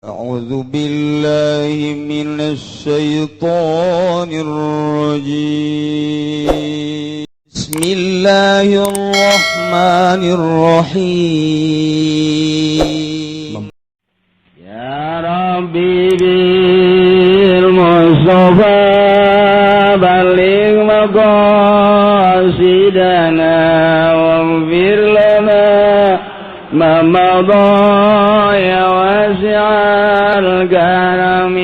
أعوذ بالله من الشيطان الرجيم. بسم الله الرحمن الرحيم. يا ربي بالمصطفى بلغ مقاصدنا واغفر لنا ما مضى يا واسع الكرم.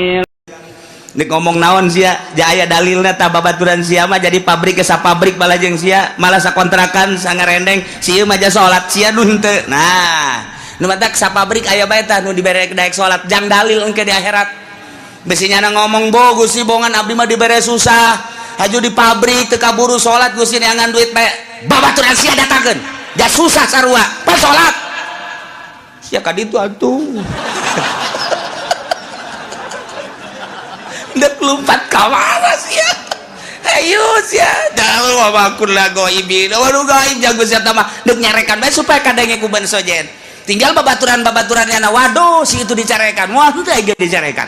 Nek ngomong naon sia, ja aya dalilna tah. Babaturan sia mah jadi pabrik ke pabrik malah jeung sia malah sakontrakan sangarendeng sia mah ja salat, sia nu henteu. Nah, nu matak sapabrik aya bae tah nu dibere daek salat jang dalil engke di akhirat. Bisi nyana ngomong, "Bo Gusti, bongan abdi mah dibere susah, haju di pabrik teu kaburu salat, Gusti, neangan duit bae." Babaturan sia datangkeun ja susah sarua pas salat sia ka ditu atuh. Dek lompat ka mana sia? Ayo sia, jauh wa ma kunna ghaibin. Waduh, gaib jago sia mah dek nyarekan bae supaya kadenge ku sojen. Tinggal babaturan-babaturannya na, waduh, si itu dicarekan. Wah, henteu aing dicarekan.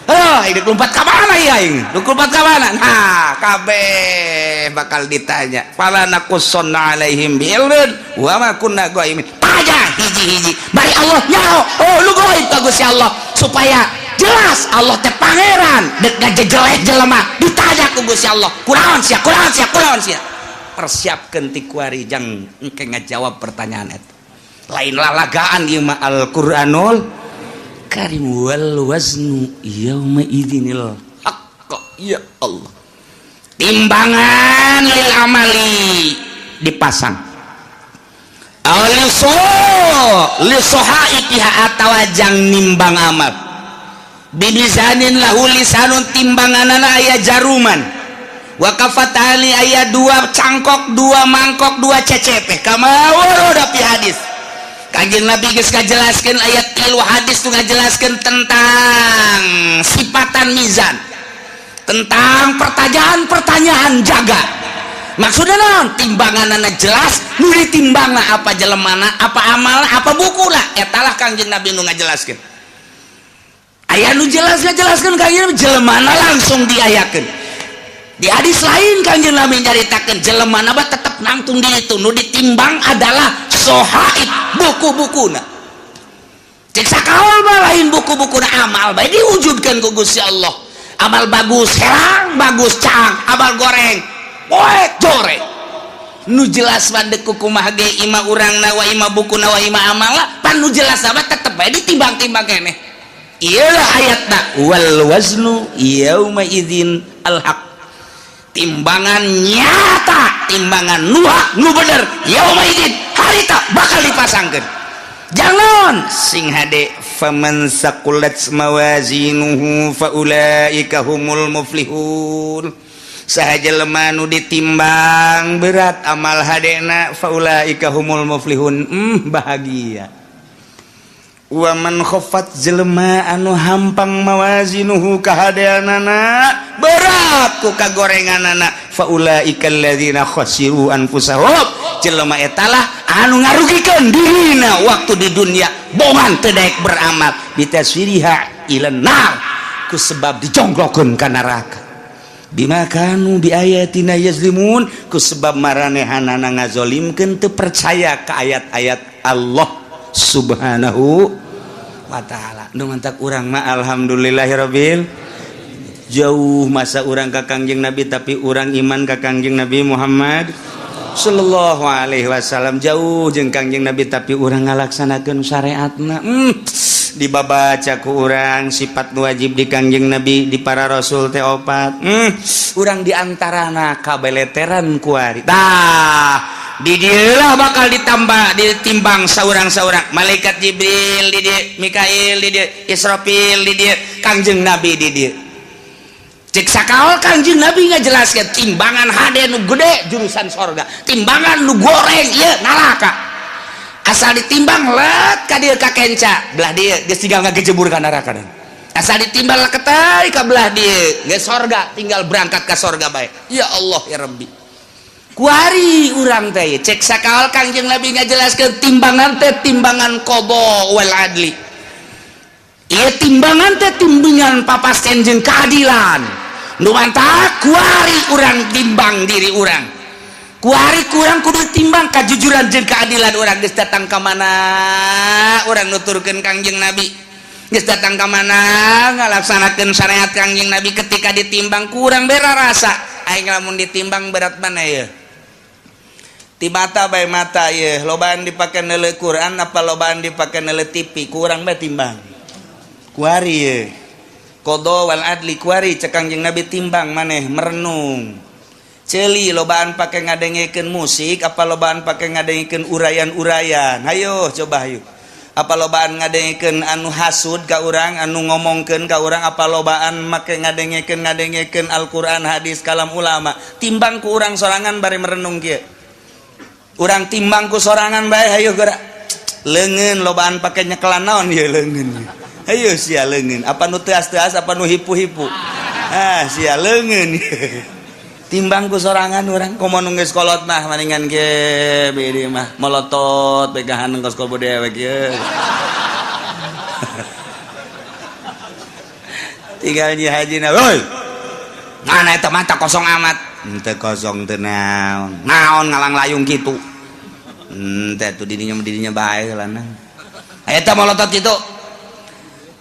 Ah, dek lompat ka mana ya aing? Dek lompat ka mana? Nah, kabeh bakal ditanya. Fala naqussanna alaihim bi'ilmin wa ma kunna ghaibin. Tanya hiji-hiji. Bari Allah nyaho. Oh, lu gaib ka Gusti Allah supaya jelas Allah teh pangeran dek ngajejeleh jelema ditanya ku Gusti Allah, kunaon sia, kunaon sia, kunaon sia? Persiapkeun ti kuari jang engke ngajawab pertanyaan eta. Lain lalagaan ieu mah Al-Qur'anul Karim. Wal waznu yauma idzinil haqq. Ya Allah, timbangan lil amali dipasang liso lisohaikiha atawa jang nimbang amal bimizanin lahu lisanun, timbanganana aya jaruman, wa kafatani aya dua cangkok, dua mangkok, dua cecepe, kama warada fi hadis. Kanjeng Nabi geus ngajelaskeun ayat tilu hadis tuh ngajelaskeun tentang sifatan mizan, tentang pertanyaan-pertanyaan jaga. Maksudnya naon? Timbanganana jelas, nu ditimbangna apa jelemana, apa amalna, apa bukuna. Eta lah Kanjeng Nabi nu ngajelaskeun. Aya nu jelas ngajelaskeun Kanjeng Nabi jelemana langsung diayakeun. Di hadis lain Kanjeng Nabi nyaritakeun jelemana mah tetep nangtung di itu, nu ditimbang adalah sohaib, buku-bukuna. Cek sakaol mah lain buku-bukuna, amal bae diwujudkeun ku Gusti Allah. Amal bagus herang, bagus cang, amal goreng poek goreng. Nu jelas mah deuk kumaha ge ima urangna wa ima bukuna wa ima amala pan nu jelas mah tetep bae ditimbang-timbang keneh. Iyalah ayatna wal waznu yauma idzin al haq, timbangan nyata, timbangan nu hak, nu bener, yauma idzin harita bakal dipasangkeun. Jangan sing hade, faman saqulat mawazinuhu faulaika humul muflihun. Saha jelema nu ditimbang berat amal hadena, faulaika humul muflihun, bahagia. Wa man khaffat, jelema anu hampang, mawazinuhu kahadeanana berat ku kagorenganana, faulaika alladzina khasiru anfusahum, jelema etalah anu ngarugikeun dirina waktu di dunia, bongan teu daek beramal, bitasfiriha ila nar, ku sebab dijongglokeun ka neraka, bima kanu bi ayatina yazlimun, ku sebab maranehanana ngazolimkeun, teu percaya ka ayat-ayat Allah Subhanahu wa ta'ala. Nu mantak urang mah alhamdulillahirabbil, jauh masa urang ka Kangjeng Nabi, tapi urang iman ka Kangjeng Nabi Muhammad sallallahu alaihi wasallam. Jauh jeung Kangjeng Nabi, tapi urang ngalaksanakeun syariatna. Dibabaca ku urang sifat nu wajib di Kangjeng Nabi, di para rasul teh opat. Urang diantarana kabeleteran kuari. Tah, di dieulah bakal ditambah, ditimbang saurang-saurang. Malaikat Jibril di dieu, Mikail di dieu, Israfil di dieu, Kangjeng Nabi di dieu. Cek sakaol Kangjeng Nabi ngajelaskeun timbangan hade nu gede jurusan sorga, timbangan nu goreng ieu neraka. Asal ditimbang let ka dieu ka kenca belah dieu geus tinggal ngagejebur ka neraka. Asal ditimbang leketai ka belah dieu geus sorga, tinggal berangkat ka sorga bae. Ya Allah ya Rabbi, kuari urang teh cek sakaol Kangjeng Nabi ngajelaskeun timbangan teh timbangan qada wal adli. Ieu timbangan teh timbangan papasten jeung keadilan. Nu mantak kuari urang timbang diri urang. Kuari kurang kudu timbang kajujuran jeung keadilan urang geus datang ka mana urang nuturkeun Kangjeng Nabi. Geus datang ka mana ngalaksanakeun syariat Kangjeng Nabi ketika ditimbang kurang bera rasa. Aing lamun ditimbang berat mana ya? Ti mata bae mata ye, lobaan dipake neuleuh Quran apa lobaan dipake neuleuh TV, kurang bae timbang. Kuari ye. Qada wal adli kuari cek Kangjeng Nabi timbang maneh merenung. Ceuli lobaan pake ngadengekeun musik apa lobaan pake ngadengekeun urayan-urayan. Hayo coba hayu. Apa lobaan ngadengekeun anu hasud ka urang, anu ngomongkeun ka urang, apa lobaan make ngadengekeun Al-Qur'an, hadis, kalam ulama. Timbang ku urang sorangan bari merenung kieu. Urang timbang ku sorangan bae hayu geura. Leungeun lobaan pake nyekelan naon ieu leungeun. Hayu sia leungeun, apa nu teas-teas apa nu hipu-hipu. Ah sia leungeun. Timbang ku sorangan urang komo nu geus kolot mah maningan ge bede mah molotot pegahan kos kobo dewek ieu. Tinggal nyi hajina, woi. Mana eta mata kosong amat. Henteu kosong teu naon. Naon ngalang layung kitu. Henteu atuh didinya bae heulana. Eta molotot kitu.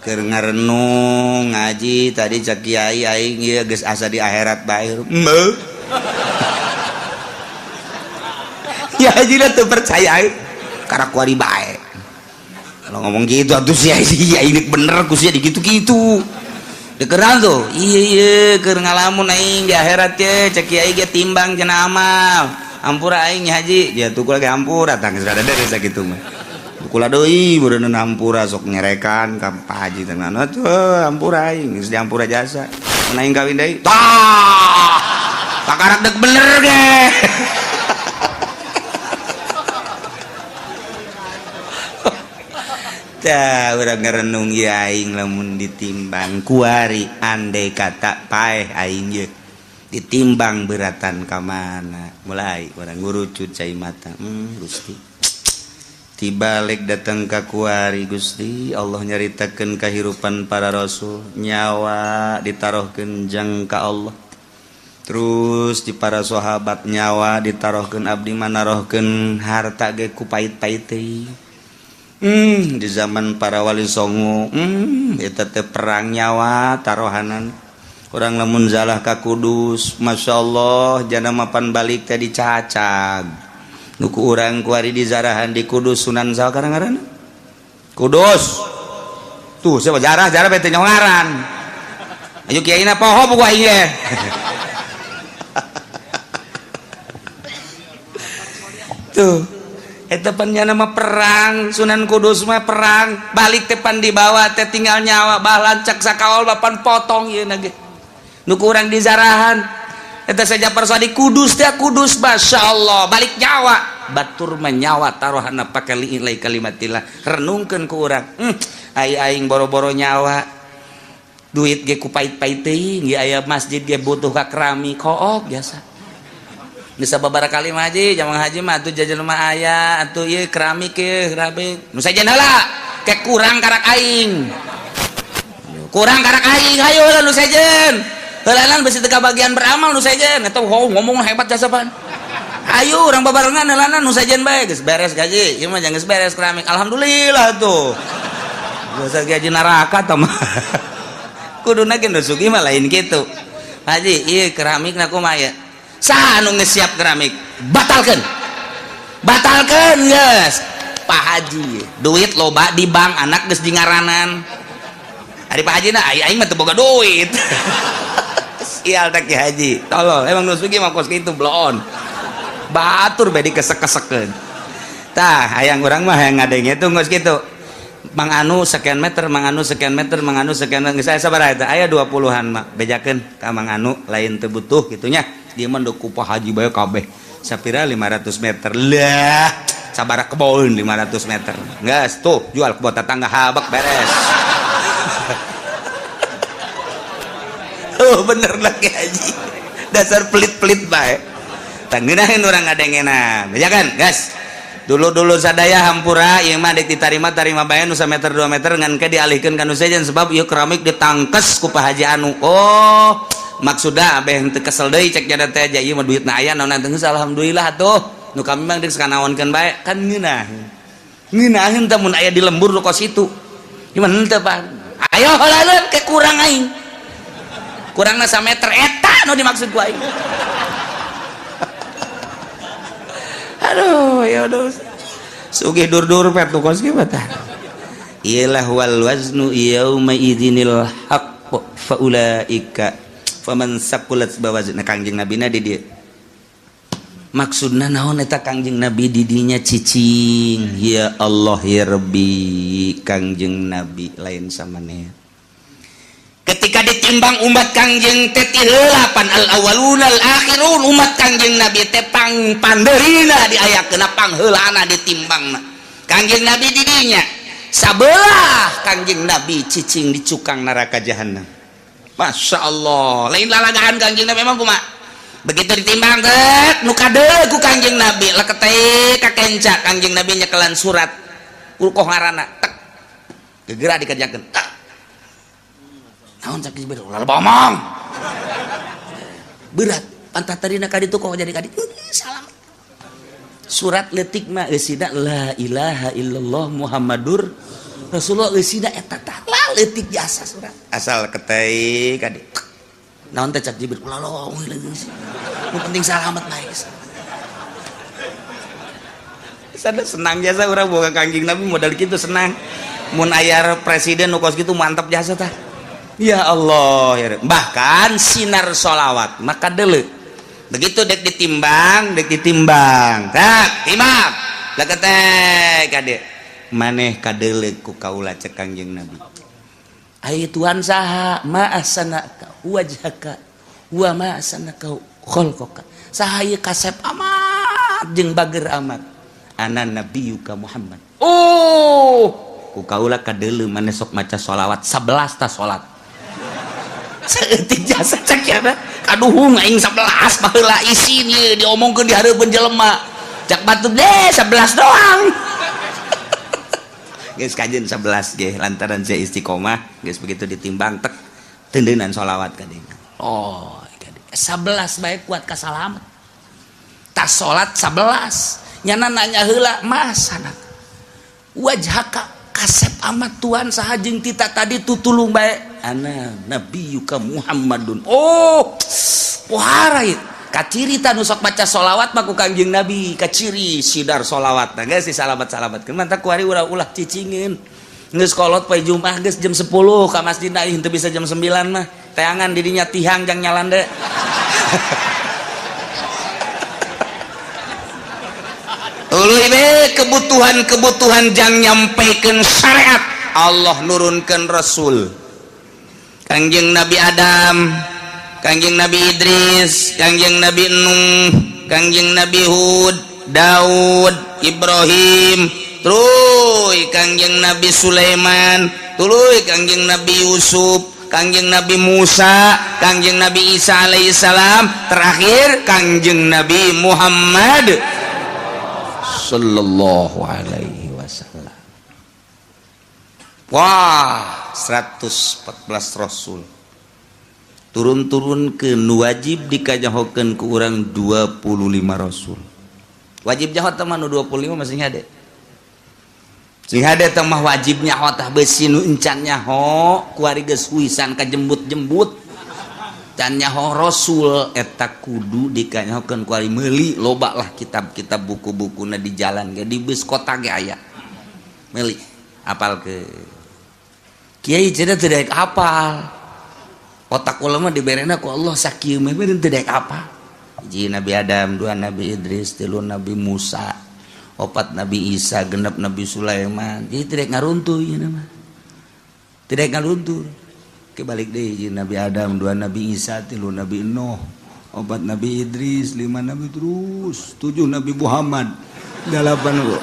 Keur ngarenung ngaji tadi cek kiai aing ieu geus asa di akhirat bae. Heuh. Ya haji teu percaya aing. Karak kuari bae. Kalau ngomong gitu atuh sia ini bener ku sia digitu-gitu. Dikeran tuh, iya iya keur ngalamun aing di akhirat ye cek kiai ge timbang cenah amal. Ampura aing haji, ya tuh kula ge ampura tah geus rada beres sakitu mah. Kula deui meureun ampura sok nyerekan ka Pak Haji teh atuh ampura aing geus diampura jasa. Mun aing kawin deui, tah. Kakarak dek bener ge. Tah urang ngarenung ieu aing lamun ditimbang kuari andai kata paeh aing ye ditimbang beratan ka mana mulai urang ngurucut cai mata Gusti tibalik datang ka kuari Gusti Allah nyaritakeun kahirupan para rasul nyawa ditarohkeun jang ka Allah terus di para sahabat nyawa ditarohkeun abdi manarohkeun harta ge ku pait-pait teuing. Di zaman para wali songo eta teh perang nyawa tarohanan urang lamun zalah ka Kudus masyaallah jana mapan balik teh dicacag nu ku urang kuari dizarahan di Kudus Sunan saha ngaranna Kudus tuh siapa jarah jarah bete nyongaran ayo kiaina poho buku aing ge tuh eta pan nya nama perang Sunan Kudus mah perang balik teh pan dibawa teh tinggal nyawa bah lancak sakaol bapan potong ieu na ge nu ku urang dizarahan eta saja persadi Kudus teh Kudus masyaallah balik nyawa batur mah nyawa taruhanna pake liilai kalimatillah renungkeun ku urang ai aing boro-boro nyawa duit ge ku pait-pait teuing ge aya masjid ge butuh ka keramik hook biasa bisa beberapa kali mah haji jamang haji mah atuh jajan mah aya atuh ieu keramik ieu keramik nu sajen heula ke kurang karak aing hayu heula nu sejen heulanan besi teu kabagian beramal nu sejen eta ngomong hebat jasa pan ayo urang babarengan heulanan nu sejen bae geus beres gaji ieu mah geus beres keramik alhamdulillah tuh geus gaji neraka tah mah kuduna ge nu sugih mah lain kitu haji ieu keramikna kumaha ieu saha anu geus siap keramik batalkeun batalkeun geus Pak Haji duit loba di bank anak geus dingaranan ari Pak Haji na aing mah teu boga duit sial tak Ki Haji tolol emang nu sugih mah kos kitu bloon batur bae dikesek-kesekeun tah hayang urang mah hayang ngadenge tuh geus kitu Mang Anu sekian meter, Mang Anu sekian meter, Mang Anu sekian meter geus aya sabaraha eta aya 20-an mah bejakeun ka Mang Anu lain teu butuh kitu nya dia mah ku Pak Haji bae kabeh sapira 500 meter lah sabaraha kebon 500 meter geus tuh jual kebon tetangga habek beres. Oh bener lah Ki Haji dasar pelit-pelit bae tangeunaheun urang ngadengenan ya kan gas Dulu-dulu sadaya hampura ieu mah deuk ditarima tarima bae nu sameter 2 meter ngan ke dialihkeun ka nu sejen sebab ieu keramik ditangkes ku Pak Haji anu. Oh, maksudna abeh henteu kesel deui cek jada teh aja ieu mah duitna aya naon teh geus alhamdulillah atuh. Nu kami mah deuk sakanaonkeun bae kan ngeunah. Ngeunaheun teh mun aya di lembur nu kos itu. Gimana henteu Pak? Ayo heulaeun ke kurang aing. Kurangna sameter eta nu dimaksud ku aing. Aduh, ya udah. Sugih dur-dur pet nu kos kieu tah. Iyalah wal waznu yauma idzinil haqq fa ulaika faman saqulat bawazna Kangjeng Nabina di dieu. Maksudna naon eta Kangjeng Nabi di dinya cicing? Ya Allah ya Rabbi, Kangjeng Nabi lain samaneh. Ketika ditimbang umat Kangjeng teh tiheulapan al awwalun al akhirun umat Kangjeng Nabi teh pang panderina diayakeun pangheulana ditimbangna. Kangjeng Nabi di dinya sabelah Kangjeng Nabi cicing di cukang neraka jahanam. Masya Allah, lain lalagaan Kangjeng Nabi emang kumaha? Begitu ditimbang teh nu kadeul ku Kangjeng Nabi leketeh ka kenca Kangjeng Nabi nyekelan surat urkoh ngaranna tek gegera dikerjakeun tek. Naon cak Jibril ulah bomong. Berat pantat tadina ka ditu kok jadi ka ditu salam. Surat leutik mah eusina la ilaha illallah Muhammadur Rasulullah eusina eta tah la leutik jasa surat. Asal ketei ka ditu. Naon teh cak Jibril ulah lolong geus. Nu penting salamet bae geus. Sada senang jasa urang boga Kangjeng Nabi modal kitu senang. Mun aya presiden nu kos kitu mantap jasa tah. Ya Allah ya. Bahkan sinar sholawat maka dele begitu dek ditimbang tak timbang leketek kade maneh kadele ku kaula cek Kangjeng Nabi ai Tuhan saha ma ahsanaka wajhaka wa ma ahsanaka khalqaka saha ieu kasep amat jeung bager amat ana nabiyuka Muhammad. Oh ku kaula kadele maneh sok maca sholawat 11 ta salat saeutik jasa cek ya kaduhung aing 11 baheula isin ieu diomongkeun di hareupeun jelema cak batur deh 11 doang geus kajeun 11 ge lantaran sia istiqomah geus begitu ditimbang tek tendeunan sholawat ka dinya. Oh 11 bae kuat ka salamet tas salat 11 nyana nanya heula masana wajhaka kasep amat Tuhan saha jeung tita tadi tutulung bae ana nabiyuka Muhammadun. Oh pohara ieu kaciri ta nu sok maca sholawat mah ku Kangjeng Nabi kaciri sidar sholawat nah geus disalamat-salamatkeun mantap ku ari urang ulah cicingeun geus kolot poe Jumat geus jam 10 ka masjid na henteu bisa jam 9 mah teangan di dinya tihang jang nyalande. Tuluy be kebutuhan-kebutuhan jang nyampekeun syariat Allah nurunkeun Rasul Kangjeng Nabi Adam, Kangjeng Nabi Idris, Kangjeng Nabi Nuh, Kangjeng Nabi Hud, Daud, Ibrahim, tuluy Kangjeng Nabi Sulaiman, tuluy Kangjeng Nabi Yusuf, Kangjeng Nabi Musa, Kangjeng Nabi Isa alaihissalam, terakhir Kangjeng Nabi Muhammad sallallahu alaihi wasallam. Wah, 114 rasul turun-turun ke nu wajib dikajahokeun ku urang 25 rasul. Wajib jaho teh mah nu 25 masih hade. Sing hade teh mah wajib nyaho tah beusi nu encan nyaho kuari geus huisan kajembut-jembut. Can nyaho rasul eta kudu dikanyahokeun kuari meuli loba lah kitab-kitab buku-bukuna di jalan ge di bus kota ge aya. Meuli apal ke kiai cenah teu daek apal. Otak ulama diberena ku Allah sakieu mah teu daek apal. Hiji Nabi Adam, dua Nabi Idris, tilu Nabi Musa, opat Nabi Isa, genep Nabi Sulaiman. Jadi teu daek ngaruntuh ieu mah. Teu daek ngaruntuh. Ke balik deui hiji Nabi Adam, dua Nabi Isa, tilu Nabi Nuh, opat Nabi Idris, lima Nabi terus, tujuh Nabi Muhammad, delapan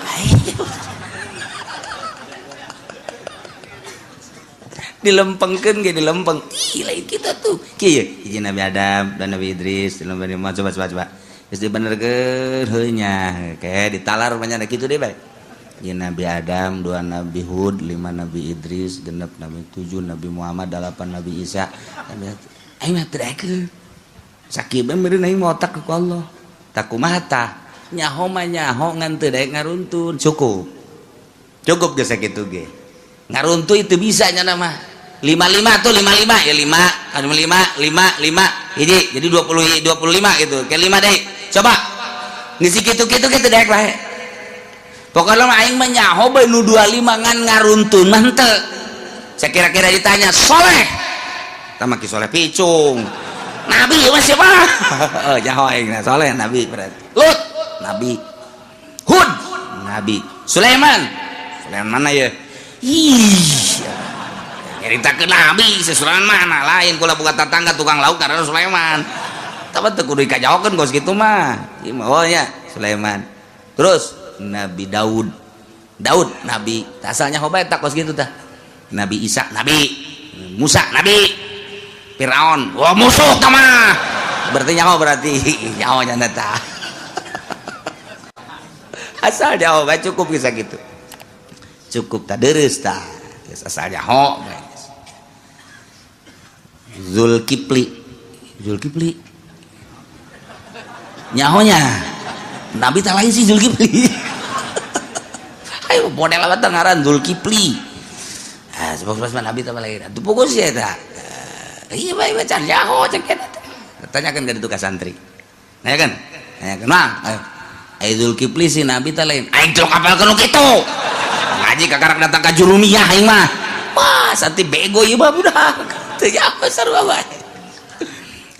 dilempengkeun ge dilempeng. Ih lain kita tuh. Kieu hiji Nabi Adam dan Nabi Idris, tilu Nabi Muhammad, coba coba coba. Geus dibenerkeun heuh nya kayak ditalar banyak kitu deh bae. Ya, Nabi Adam, dua Nabi Hud, lima Nabi Idris, genep Nabi, tujuh Nabi Muhammad, delapan Nabi Isa. Aing mah teu daekeun. Sakieu bae meureun aing mah otak ku Allah. Tak kumaha tah? Nyaho mah nyaho ngan teu daek ngaruntun. Cukup. Cukup geus sakitu ge. Ngaruntun itu bisa nya mah. 55 tuh 55 ya 5 kan 5 5 5 hiji jadi 20 25 gitu. Ke 5 deui. Coba. Ngisi kitu-kitu kitu daek bae. Pokoknya mah aing mah nyaho bae nu 25 ngan ngaruntun mah henteu. Saya kira-kira ditanya soleh. Tah mah Ki Soleh picung. Nabi mah siapa? Oh, nyaho aing nah soleh nabi berarti. Lut nabi. Hud nabi. Sulaiman. Sulaiman mana ya? Ih. Nyaritakeun nabi, si Sulaiman mana lain kula buka tetangga tukang lauk karena Sulaiman. Tapi teu kudu dikajahokeun kos kitu mah. Ieu mah oh nya Sulaiman. Terus Nabi Daud. Daud nabi. Asalnya hoba eta kos kitu tah. Nabi Isa nabi. Musa nabi. Firaun, wah musuh tah mah. Berarti nyaho berarti nyaho nya tah. Asal nyaho bae cukup bisa gitu. Cukup tah dereus tah. Geus asal nyaho bae. Zulkifli. Zulkifli. Nyahonya. Nabi tak lain sih Zulkifli. Ayo model apa ngaran Zulkifli. Ah sebab sebab Nabi tak lain. Atuh fokus ya eta. Iya bae bae can nyaho cek eta. Tanyakan ke itu ka santri. Nanyakan. Nanyakan, "Mang, ayo. Ayo Zulkifli sih Nabi tak lain." Aing celok apal nu kitu. Ngaji kakarak datang ka Jurumiyah aing mah. Wah, santi bego ieu mah budak. Teu apa sarua bae.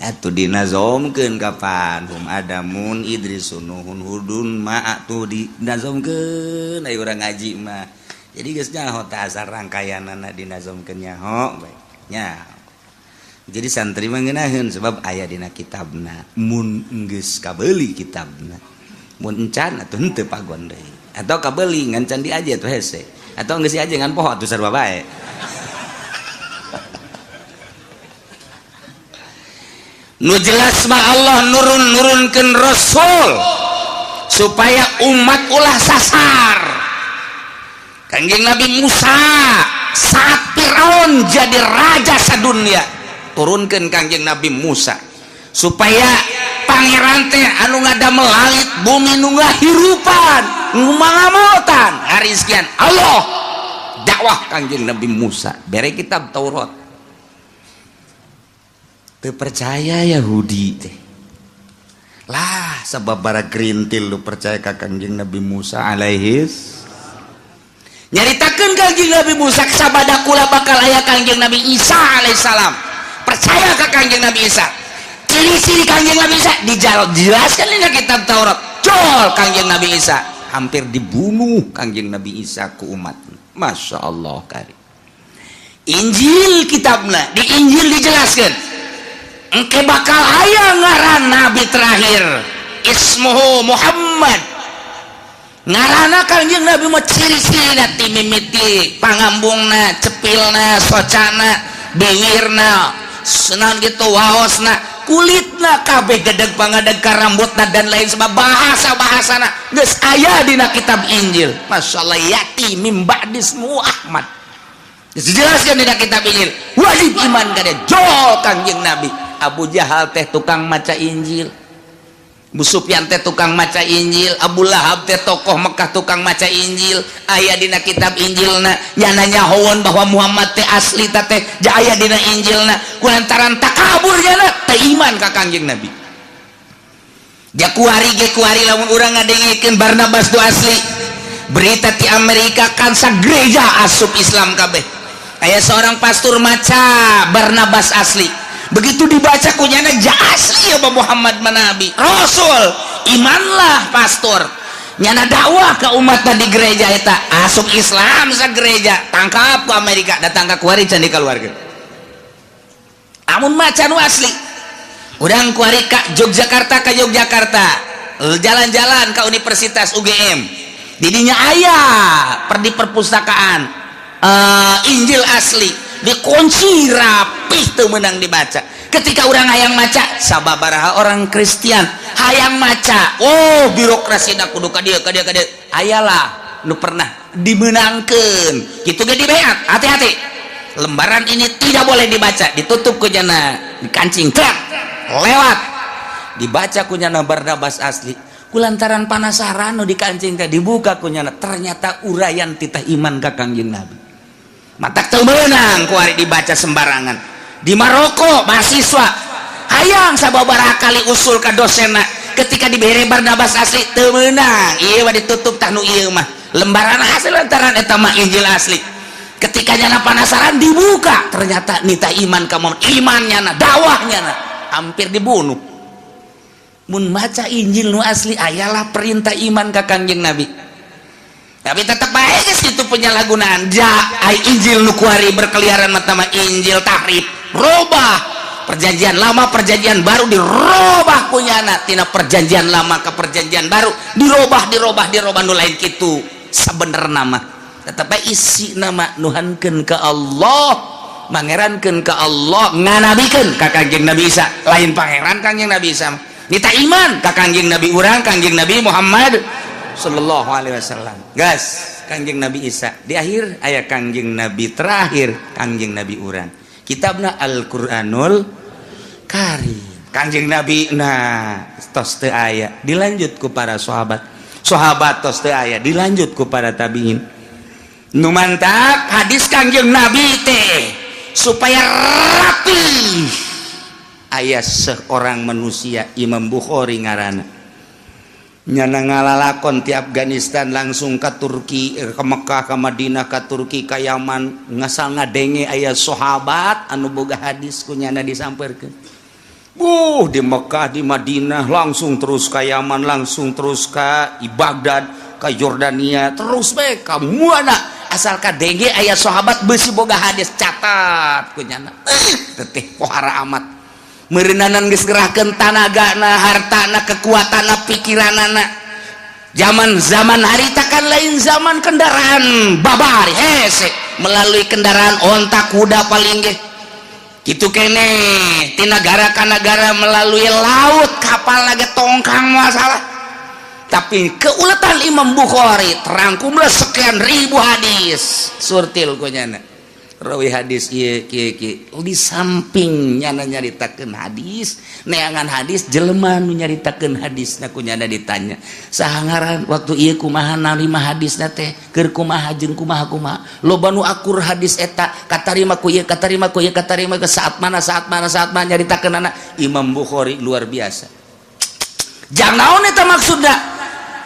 Atuh dinazomkeun kapan hum adamun Idris nuhun hudun ma atuh dinazomkeun aya urang ngaji mah. Jadi geus nyaho tah asal rangkaianana dinazomkeun nyaho bae. Nya. Jadi santri mah ngeunaheun sebab aya dina kitabna. Mun geus kabeuli kitabna. Mun encan atuh henteu pagon deui. Atau kabeuli ngan can diaji atuh hese. Atau geus diaji ngan poho atuh sarua bae. Nu jelas mah Allah nurun-nurunkeun rasul supaya umat ulah sasar. Kangjeng Nabi Musa saat Firaun jadi raja sadunia, turunkeun Kangjeng Nabi Musa supaya pangeran teh anu ngadamel langit bumi nu ngahirupan, nu mangamotan hari sekian Allah dakwah Kangjeng Nabi Musa bere kitab Taurat. Teu percaya Yahudi teh lah sebab bara gerintil lu percaya ka Kangjeng Nabi Musa alaihis nyaritakeun Kangjeng Nabi Musa sabada kula bakal aya Kangjeng Nabi Isa alaihissalam. Percaya ka Kangjeng Nabi Isa. Ciri-ciri Kangjeng Nabi Isa dijelaskan dina kitab Taurat. Jol Kangjeng Nabi Isa hampir dibunuh Kangjeng Nabi Isa ku umat. Masya Allah kari. Injil kitabna di Injil dijelaskan engke bakal aya ngaran nabi terakhir ismuhu Muhammad. Ngaranna Kangjeng Nabi mah ciri-cirina ti mimiti pangambungna, cepilna, socana, biwirna, senan gitu waosna, kulitna kabeh gedeg pangadeg ka rambutna dan lain sebab bahasa-bahasana geus aya dina kitab Injil. Masyaallah yati mim ba'dismu Ahmad. Dijelaskan dina kitab Injil wajib iman ka dia jol Kangjeng Nabi. Abu Jahal teh tukang maca Injil, Abu Sufyan teh tukang maca Injil, Abu Lahab teh tokoh Mekah tukang maca Injil. Aya dina kitab Injilna nyana nyahoan bahwa Muhammad teh asli teh ja aya dina Injilna. Kulantaran takabur nyana teh iman ka Kangjeng Nabi. Ja kuari ge kuari lamun urang ngadengekeun Barnabas tu asli. Berita ti Amerika kan sagereja asup Islam kabeh. Aya seorang pastor maca Barnabas asli. Begitu dibaca kunyana ja asli ya Muhammad manabi Rasul. Imanlah pastor. Nyana dakwah ke umat di gereja eta asup Islam sa gereja tangkap ke Amerika datang ka kuari can dikaluarkeun. Amun maca nu asli. Urang kuari ka Yogyakarta ka Yogyakarta. Jalan-jalan ka Universitas UGM. Didinya aya di perpustakaan Injil asli dikunci rapih teu meunang dibaca. Ketika orang hayang maca sababaraha orang Kristen Hayang maca, oh, birokrasi kudu ka dieu, ka dieu, ka dieu. Ayalah nu pernah dimenangkan gitu ge dibeat, "Hati-hati, lembaran ini tidak boleh dibaca." Ditutup ku nyana, dikancing, truk lewat, dibaca ku nyana Barnabas asli. Kulantaran panasaran nu dikancing teh, dibuka ku nyana, ternyata uraian titah iman ka Kangjeng Nabi. Matak teu meunang kuari dibaca sembarangan. Di Maroko mahasiswa hayang sababaraha kali usul ka dosenna, ketika dibere Barnabas asli, teu meunang, ieu mah ditutup. Tah, nu ieu mah lembaran asli, lantaran eta mah Injil asli. Ketika nyana penasaran dibuka, ternyata nita iman ka Muhammad, iman nyana, dakwah nyana, hampir dibunuh. Mun maca Injil nu asli, ayalah perintah iman ka Kangjeng Nabi, tapi tetap baik geus itu penyalahgunaan. Ja ai Injil nu kuari berkeliaran mata mah Injil tahrif, robah Perjanjian Lama, Perjanjian Baru dirobah ku nyana. Tina Perjanjian Lama ke Perjanjian Baru dirobah, dirobah, dirobah. Nu lain kitu sebenerna mah, tetapi isi nama nuhankeun ke Allah, mangerankeun ke Allah, nganabikeun ka Kangjeng Nabi Isa, lain pangeran Kangjeng Nabi Isa. Nita iman ka Kangjeng Nabi urang, Kangjeng Nabi Muhammad sallallahu alaihi wasallam. Gas Kangjeng Nabi Isa di akhir, aya Kangjeng Nabi terakhir, Kangjeng Nabi urang, kitabna Al-Qur'anul Karim. Kangjeng Nabi nah tos teu aya, dilanjut ku para sahabat. Sahabat tos teu aya, dilanjut ku para tabiin. Nu mantap hadis Kangjeng Nabi teh supaya rapi, aya seorang manusia, Imam Bukhari ngaranna. Nyana ngalalakon ti Afghanistan langsung ke Turki, ke Mekah, ke Madinah, ke Turki, ke Yaman, ngasal ngadenge aya sahabat anu boga hadis, ku nyana disamperkeun. Di Mekah, di Madinah, langsung terus ke Yaman, langsung terus ke Baghdad, ke Jordania, terus bae ka mana asal kadenge aya sahabat besi boga hadis, catat ku nyana. Teteh pohara amat meureunanan geus gerahkeun tanagana, hartana, kekuatanna, pikiranana. Zaman zaman harita kan lain zaman kendaraan babari, hese melalui kendaraan onta, kuda paling ge gitu kene. Ti nagara ka nagara melalui laut, kapal lagi tongkang masalah. Tapi keuletan Imam Bukhari terangkumlah sekian ribu hadis, surtil ku nyana rawi hadis ieu kieu kieu. Di samping nyana nyaritakeun hadis, neangan hadis, jelema nu nyaritakeun hadis na ku nyana ditanya, "Saha ngaran? Waktu ieu kumaha narima hadisna teh? Keur kumaha jeung kumaha kumaha?" Loba nu akur hadis eta katarima ku ieu, katarima ku ieu, katarima ke saat mana, saat mana, saat mana nyaritakeun. Anak Imam Bukhari luar biasa. Jangan naon eta maksudna,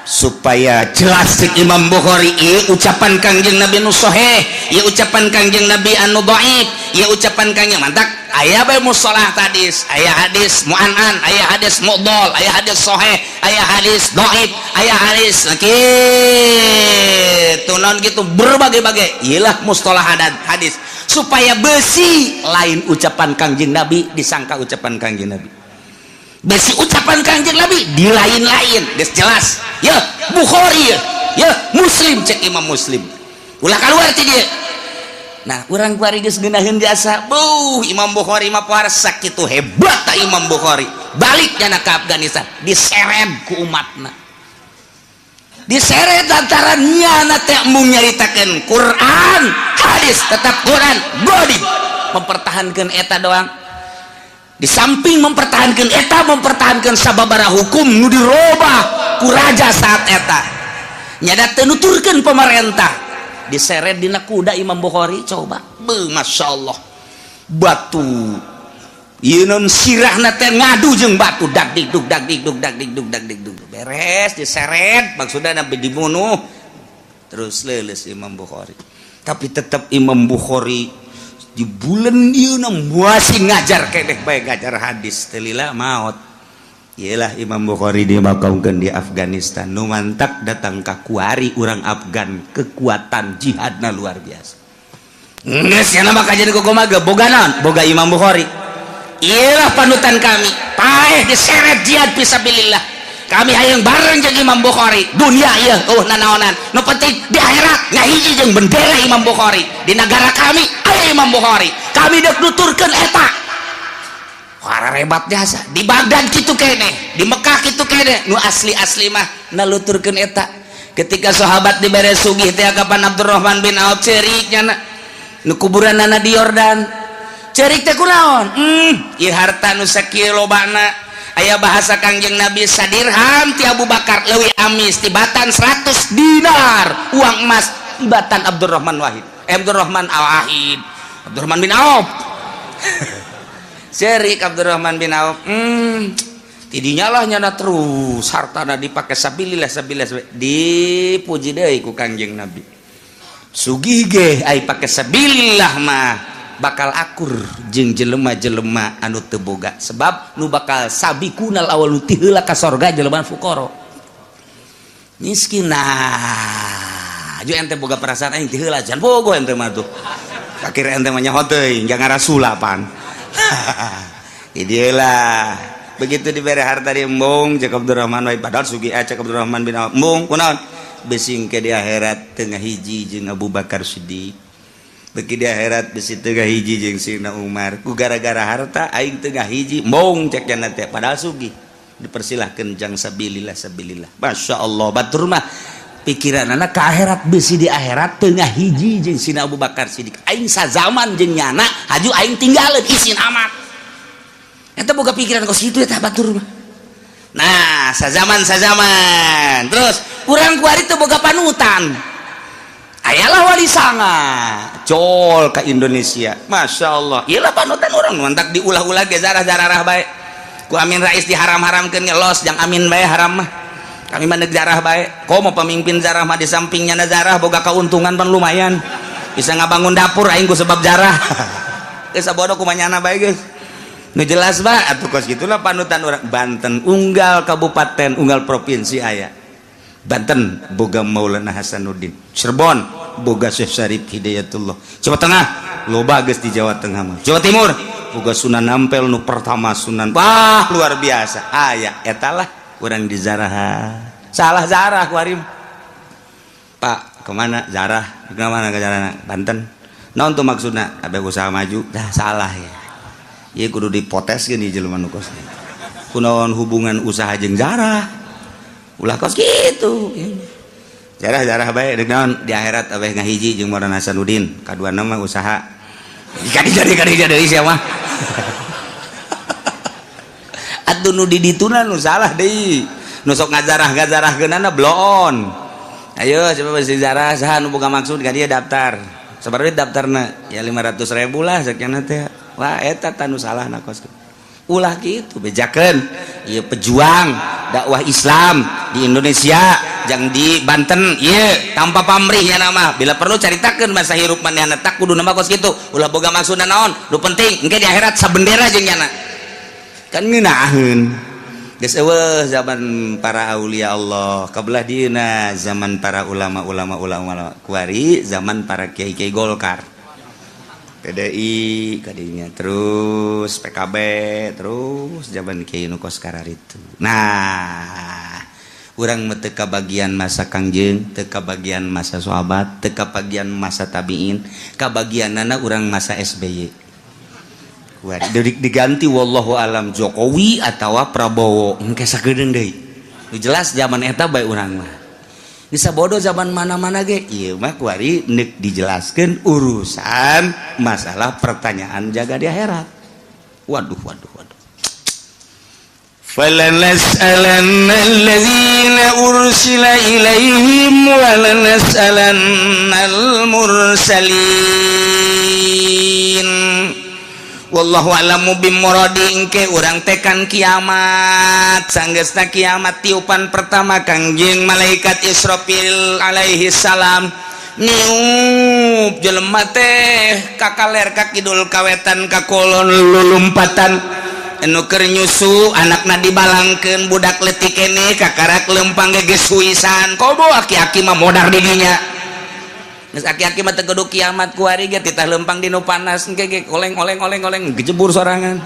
supaya jelas cek Imam Bukhari, ieu ucapan Kangjeng Nabi nu sahih, ieu ucapan Kangjeng Nabi anu dhaif, ieu ucapan Kangjeng. Mantak aya bae mustalah hadis, aya hadis mu'an'an, aya hadis mu'dhal, aya hadis sahih, aya hadis dhaif, aya hadis kitu naon gitu, berbagai-bagai. Iyalah mustalah hadis supaya besi lain ucapan Kangjeng Nabi disangka ucapan Kangjeng Nabi, besi ucapan Kangjeng Nabi di lain-lain. Geus jelas ya Bukhari ya, ya Muslim. Cek Imam Muslim, ulah keluar ti dieu. Nah, urang kuari geus ngeunaheun jasa. Buh, Imam Bukhari mah pohara sakitu hebat. Tak Imam Bukhari balik nyana ke Afghanistan, diseret ku umatna, diseret lantaran nyana teh embung nyaritakeun Quran hadis, tetap Quran godi mempertahankan eta doang. Di samping mempertahankan eta, mempertahankan sababara hukum nu dirobah ku raja saat eta, nyada teu nuturkeun pemerintah, diseret dina kuda Imam Bukhari. Coba be, Masya Allah, batu ieu non sirahna teh ngadu jeung batu, dak dikduk dak dikduk dak dikduk dak dikduk. Beres diseret, maksudna nabi dibunuh, terus leuleus Imam Bukhari. Tapi tetap Imam Bukhari di bulan ieu masih ngajar keneh bae, ngajar hadis teu lila maot. Iyalah Imam Bukhari dimakamkan di Afghanistan. Nu mantak datang ka kuari urang Afgan, kekuatan jihadna luar biasa. Geus nya mah kajian kumaha boga naon? Boga Imam Bukhari. Iyalah panutan kami. Paeh diseret jihad fisabilillah. Kami hayang bareng jeung Imam Bukhari. Dunia ieu eueuh nanaonan. Nu penting di akhirat ngahiji jeung bendera Imam Bukhari. Di negara kami aya Imam Bukhari. Kami dek nuturkeun eta. Rebat jasa di Baghdad kitu kene, di Mekah kitu kene. Nu asli-asli mah naluturkeun eta. Ketika sahabat dibere sugih teh, kapan Abdurrahman bin Auf ceurik nyana, nu kuburanana di Yordan. Ceurik teh kunaon? Ieu harta nu sakieu lobana, aya bahasa Kangjeng Nabi, sadirham ti Abu Bakar leuwih amis tibatan 100 dinar uang emas tibatan Abdurrahman Wahid, Abdurrahman Al Wahid, Abdurrahman bin Auf. Cerik Abdurrahman bin Auf, tidinya lah nyana terus hartana dipakai sabilillah, sabilillah. Dipuji deui ku Kangjeng Nabi, sugih ge ai pake sabilillah mah bakal akur jeung jelema-jelema anu teu boga, sebab nu bakal sabiqunal awal ti heula ka sorga jelema fuqara, miskin. Nah, ju ente boga perasaan aing ti heula can bogo ente mah tuh. Akhir ente mah nyaho teuing jangan rasulapan. Idilah, begitu diberi harta di embung, cek Abdurrahman wae, padahal sugih, cek Abdurrahman bin Auf, embung kunaon, bisi ke di akhirat tengah hiji jeung Abu Bakar Siddiq, beki di akhirat bisi tengah hiji jeung Sayyidina Umar, ku gara-gara harta aing tengah hiji, embung, cek jana teh. Padahal sugih, dipersilahkan jang sabilillah, sabilillah. Masya Allah, batur mah pikiran anak ke akhirat, bisi di akhirat tengah hiji jeung Sayyidina Abu Bakar Siddiq, aing sazaman jeung nyana, haju aing tinggalin, isin amat. Eta boga pikiran kos kitu eta batur mah. Nah, sazaman sazaman terus urang kuari teu boga panutan. Ayalah Wali Sanga col ke Indonesia, Masya Allah. Iyalah, panutan orang mantak diulah-ulah ge zarah-zarah bae ku Amin Rais diharam-haramkeun, ngelos jang Amin bae. Haram mah kami mah zarah bae. Komo pemimpin zarah mah, di sampingnya zarah boga keuntungan pan lumayan, bisa ngabangun dapur aing ku sebab jarah. Geus bodoh kumanyana bae, geus nu jelas ba atuh. Kos gitulah panutan orang Banten, unggal kabupaten, unggal provinsi aya. Banten boga Maulana Hasanuddin, Cirebon boga Syekh Syarif Hidayatullah, Jawa Tengah loba geus, di Jawa Tengah mah, Jawa Timur boga Sunan Ampel nu pertama, Sunan, wah, luar biasa aya. Etalah urang di zarah, salah zarah kuarim. Pak, kemana zarah, kemana ke zarah Banten, naon tuh maksudna? Abe usaha maju dah, salah ya. Ieu kudu dipoteskeun di jelema nu kos kunaon hubungan usaha jeung zarah. Ulah kos kitu, jarah jarah bae. Deuk naon di akhirat abeh ngahiji jeung Maulana Hasanuddin? Kadua mah usaha kadi jadi kadi jadi sia mah atuh. Nu di dituna nu salah deui, nu sok ngajarah ngajarahkeunana bloon. Ayo, coba besi zarah, saha nu boga maksud ka dia daftar. Sabaraha daftarna? Ya 500 ribu lah sekian teh. Wah, eta tanu salah na kos. Ulah gitu, bejakeun ieu pejuang dakwah Islam di Indonesia jang di Banten ieu tanpa pamrih ya nama. Bila perlu caritakeun masa hirup manehna, tak kudu nama kos kitu. Ulah boga maksudna naon, nu penting engke di akhirat sabendera jeung nyana, kan ngeunaheun. Geus eueuh zaman para aulia Allah, kabelah dieuna zaman para ulama-ulama, ulama kuari zaman para kiai-kiai Golkar, PDI kadinya, terus PKB, terus zaman kiai nu kos kararitu. Nah, urang mah teu bagian masa Kangjeng, teu bagian masa sahabat, teu bagian masa tabiin, kabagianana urang masa SBY. Diganti wallahu alam Jokowi atau Prabowo engke sakedeung deui. Nu jelas zaman eta bae urang mah. Bisa bodoh zaman mana-mana ge ieu mah kuari neuk dijelaskeun urusan masalah pertanyaan jaga di akhirat. Waduh, waduh, waduh. فلنسألن الذين أرسل إليهم ولنسألن المرسلين. Wallahu a'lamu bimuradi. Engke urang tekan kiamat, sanggeusna kiamat tiupan pertama Kangjeng malaikat Israfil alaihi salam niup, jelema teh kakaler, ka kidul, kawetan, ka kulon, lulumpatan. Anu keur nyusu anakna dibalangkeun, budak leutik keneh kakarak lempang geus huisan. Komo aki-aki mah modar di dinya. Geus aki-aki mah teu kudu kiamat kuari ge titah lempang di nu panas engke ge oleng oleng oleng oleng, gejebur sorangan.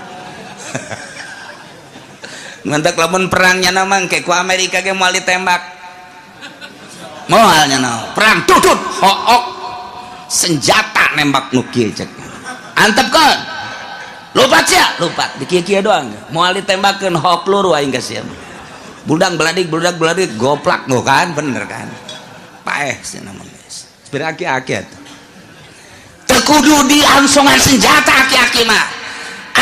Ngantak lamun perangnya nama engke ku Amerika ge moal ditembak, moal nya perang tutut hook senjata nembak nu kieu, cek antepkeun. Lompat sia, lompat. Di kieu-kieu doang. Moal ditembakeun hok peluru aing ka sia. Bludak beladik, bludak beladik, goplak nu kan, bener kan? Paeh sia mah geus. Beraki-aki atuh. Teu kudu diangsongan senjata aki-aki mah.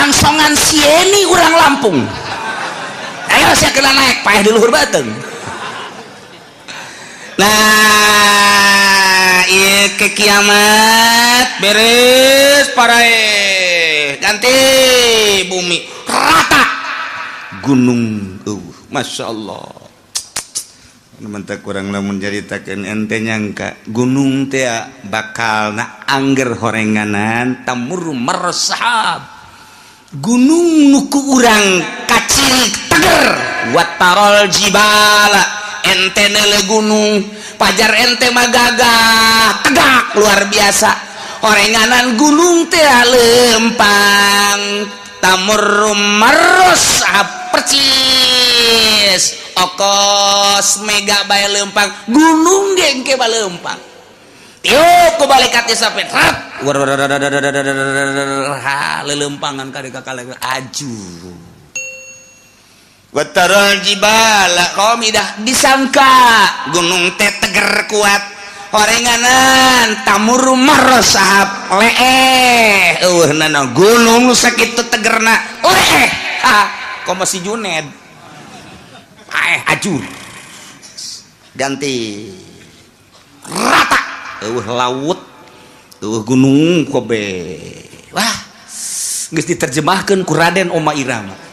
Angsongan sieni urang Lampung. Ayo sia kena naik, paeh di luhur beuteung. Nah, iya ke kiamat beres paraeh ganti bumi rata gunung. Masya Allah, mantap. Kurang lamun caritakeun ente nyangka gunung teh bakal na angger horenganan tamurru marras sahab. Gunung nu ku urang kaciri teger, wataral jibala, ente nele gunung pajar ente mah gagah tegak luar biasa, horenganan gunung teh lempang, tamurru marras sahab, percis okos mega bae lempang, gunung ge engke lempang, tiup ku malaikat sampai rat ha lelempangan kade ka aju. Wataral jibala qamidah, disangka gunung teh teger kuat, horenganan tamurru marras sahab, leeh, eueuh nana gunung nu sakitu tegerna leeh. Ha komo si Juned paeh ajur, ganti rata, eueuh laut, eueuh gunung kobe. Wah, geus diterjemahkeun ku Raden Oma Irama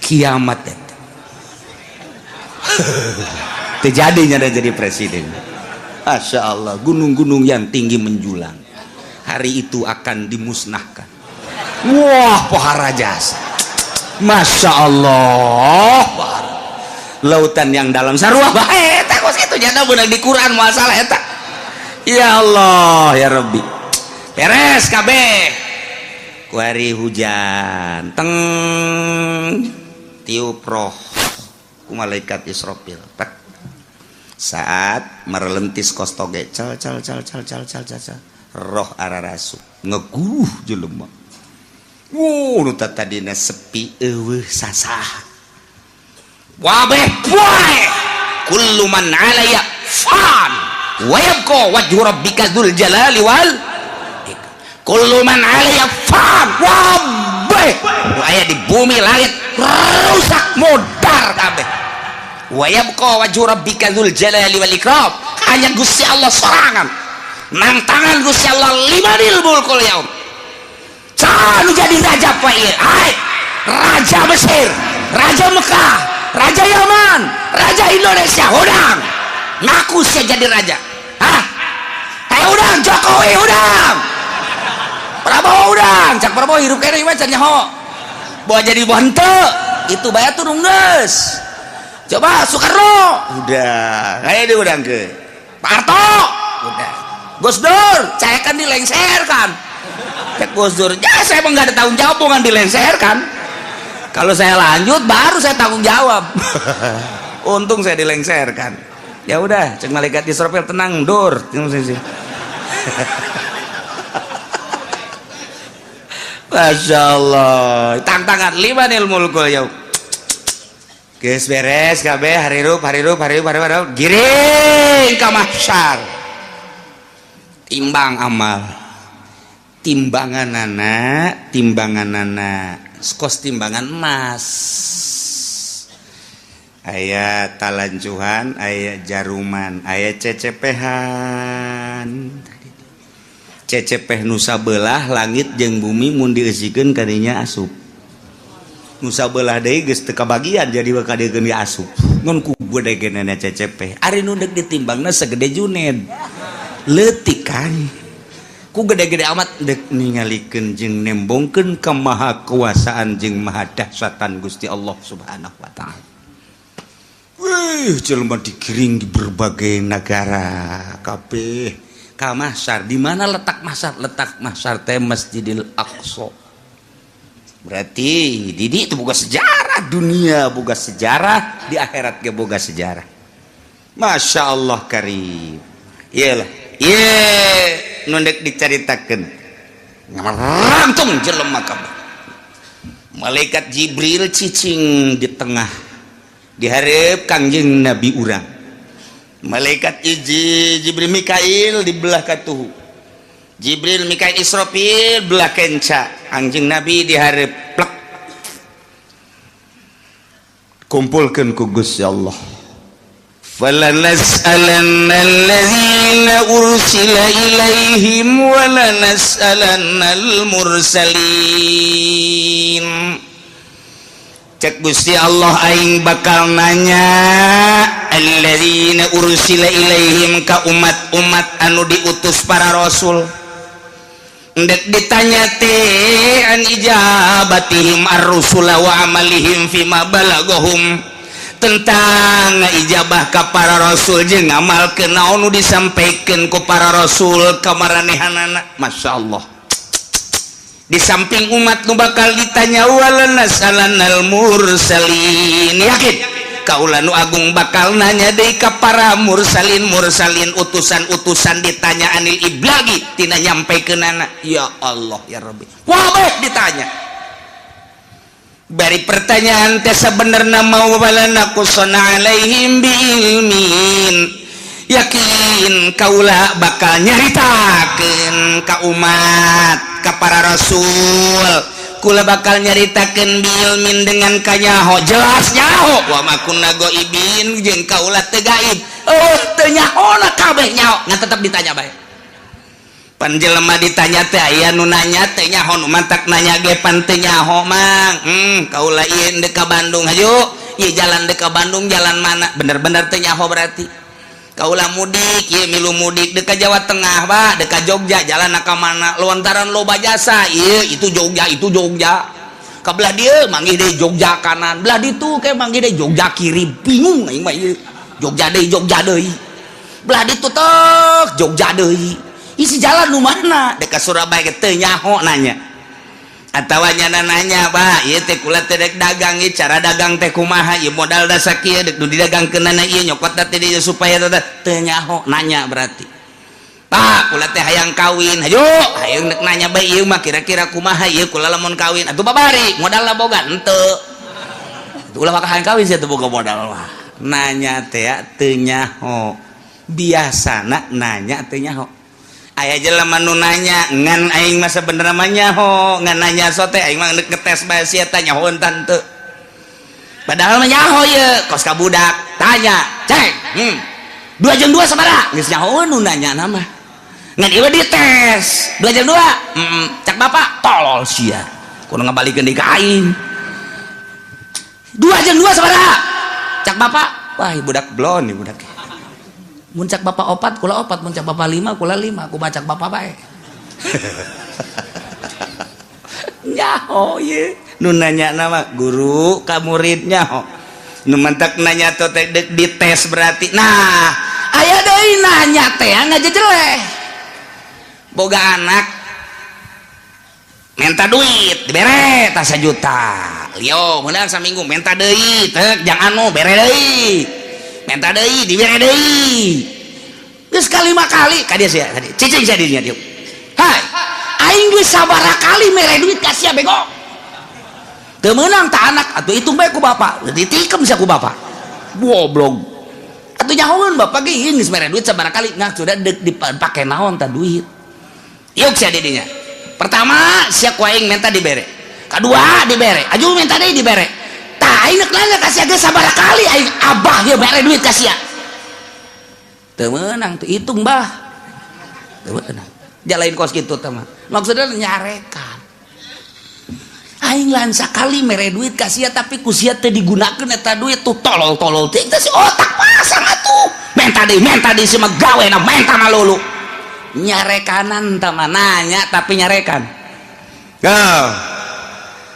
kiamat eta terjadinya dan jadi presiden. Masya Allah, gunung-gunung yang tinggi menjulang hari itu akan dimusnahkan. Wah, pohara jasa. Masya Allah, lautan yang dalam sarua bae eta kos kitu janda beunang di Quran masalah eta. Ya Allah ya Rabbi, beres kabeh kuari hujan teng tiup roh ku malaikat Israfil. Tek. Saat merelentis kos toge cal cal cal cal cal cal cal cal, roh ararasuk ngeguruh jelema. Wuh, nu tadina sepi eueuh sasah wabeh poe, kullu man 'alaiha fan wa yabqa wajhu rabbika dzul jalali wal ikram. Kullu man 'alaiha fan, wabeh nu aya di bumi langit rusak modar kabeh. Wa yabqa wajhu rabbika dzul jalali wal ikram, hanya Gusti Allah sorangan nang tangan Gusti Allah. Limanil mulkul yaum, saha nu jadi raja poe ieu? Hai raja Mesir, raja Mekah, raja Yaman, raja Indonesia, hudang ngaku saya jadi raja. Hah? Hey, hudang Jokowi, hudang Prabowo, hudang cak Prabowo hirup kene mah can nyaho bawa jadi henteu itu bayar turun geus. Coba Soekarno udah kayak dia udang ke Pak Harto udah, Gus Dur saya kan dilengserkan. Cek Gus Dur ya saya emang nggak ada tanggung jawab, bukan dilengserkan, kalau saya lanjut baru saya tanggung jawab. Untung saya dilengserkan. Ya udah, cek malaikat Israfil, tenang Dur. Masya Allah, tantangan limanil mulkul yaum. Geus beres kabeh, harirup harirup harirup harirup harirup, giring ka mahsyar, timbang amal, timbangan anak, timbangan anak kos timbangan emas, aya talancuhan, aya jaruman, aya cecepehan. Cecepeh nusa belah langit jeung bumi mun dieusikeun kadinya asup, nusa belah deui geus teu kabagian jadi bakal diekeun asup ngan ku gede-gedena cecepeh. Ari nu deuk ditimbangna segede Juned, leutik kan. Ku gede-gede amat dek ningalikeun jeung nembongkeun kemahakuasaan jeung maha dahsyatan Gusti Allah Subhanahu wa taala. Wih, jelema digiring di berbagai negara kabeh ka mahsyar. Di mana letak mahsyar? Letak mahsyar teh Masjidil Aqsa. Berarti didi itu boga sejarah dunia, boga sejarah di akhirat ge boga sejarah. Masya Allah karim. Iyalah, iya nu dek dicaritakeun. Ngarangtung jelema kabeh. Malaikat Jibril cicing di tengah dihareup Kangjeng Nabi urang. Malaikat Jibril Mikail di belah katuhu. Jibril Mikail Israfil belah kenca. Kangjeng Nabi dihareup plek. Kumpulkeun ku Gusti Allah. Falanas'alanna allazina ursila ilaihim walanas'alannal mursalin. Cek Gusti Allah aing bakal nanya allazina ursila ilaihim ka umat-umat anu diutus para rasul. Ndek ditanya teh an ijabatihim ar-rusula wa amalihim fima balagahum, tentang ijabah ka para rasul jeung ngamalkeun naon nu disampaikeun ku para rasul ka maranehanana. Masya Allah. Di samping umat nu bakal ditanya walanasalannal mursalin, yakin kaula nu agung bakal nanya deui ka para mursalin mursalin utusan-utusan ditanya anil iblagi tina nyampaikeunana. Ya Allah ya Rabbi, wabeh ditanya. Bari pertanyaan teh sebenarnya mau walanakusana alaihim biilmin, yakin kaula bakal nyaritakeun ka umat ka para rasul, kula bakal nyaritakeun biilmin dengan kanyaho jelas nyaho wa ma kunna ghaibin jeung kaula teu gaib, oh teu nyahona kabeh nyaho ngan tetep ditanya bae. Pan jelema ditanya teh aya nu nanya teh nyaho nu mantak nanya ge pan teu nyaho mang. Kaula ieu deuk ka Bandung hayu, ieu jalan deuk ka Bandung jalan mana, bener-bener teu nyaho berarti. Kaula mudik ieu milu mudik deuk ka Jawa Tengah Pak, deuk ka Jogja jalan ka mana, lontaran loba jasa ieu itu Jogja itu Jogja. Ka belah dieu manggih deui Jogja kanan, belah ditu ke manggih deui Jogja kiri, bingung aing mah ieu. Jogja deui Jogja deui. Belah ditu tek Jogja deui. Isi jalan nu mana dek ka Surabaya teu nyaho nanya. Atawa nyana nanya Pak, ieu teh kula teh dek dagang ieu cara dagang teh kumaha, ieu modal da sakieu dek nu didagangkeunana ieu nyokot teh dieu supaya teu nyaho nanya berarti. Pak, kula teh hayang kawin, hayu hayang dek nanya bae ieu mah kira-kira kumaha ieu kula lamun kawin atuh babari modal boga henteu. Atuh ulah maka hayang kawin sia teu boga modal mah. Nanya teh teu nyaho. Biasana nanya teu nyaho. Aya jelema nu nanya ngan aing mah sabenerna mah nyaho, ngan nanya sote aing mah ngetes bae sia teh nyaho tante. Padahal mah nyaho ieu kos ka budak tanya, "Ceng, 2 jeung 2 sabaraha?" Geus nyaho nu nanya mah. Ngan ieu dites, 2 jeung 2. Cak bapak tolol sia. Kudu ngabalikeun deui ka aing. 2 jeung 2 sabaraha? Cak bapak, wah budak blon nih budak. Mun cak bapak opat, kula opat, mun cak bapak lima, kula lima, aku bacak bapak bae. Nyaho ye, nu nanya nama guru ka murid nyaho. Nu mantak nanya teh dites berarti. Nah, aya deui nanya teh ngajejeleh. Boga anak minta duit, dibere tah 1 juta. Lio, meunang saminggu minta deui, teh jang anu bere deui. Minta deui dibere deui. Geus kalima kali ka dia sia tadi. Cicing sia dirinya dieu. Hai, aing geus sabaraha kali mere duit ka sia bego. Teu meunang ta anak atuh hitung bae ku bapak. Ditikem sia ku bapak. Goblok. Atuh nyahoeun bapak ge geus mere duit sabaraha kali ngan sudah deuk dipake naon ta duit. Yuk sia didinya. Pertama sia ku aing minta dibere. Kadua dibere. Aju minta deui dibere. Tah aing rek nanya ka sia geus sabaraha kali aing abah ieu mere duit ka sia. Teu meunang teu hitung bah. Teu meunang. Jalain kos kitu teh mah. Maksudna nyarekan. Aing lain sakali mere duit ka sia tapi ku sia teu digunakeun eta duit tuh tolol-tolol teh teh si otak pasang atuh. Menta deui si mah gawena menta malulu. Nyarekanan teh mah nanya tapi nyarekan. Go.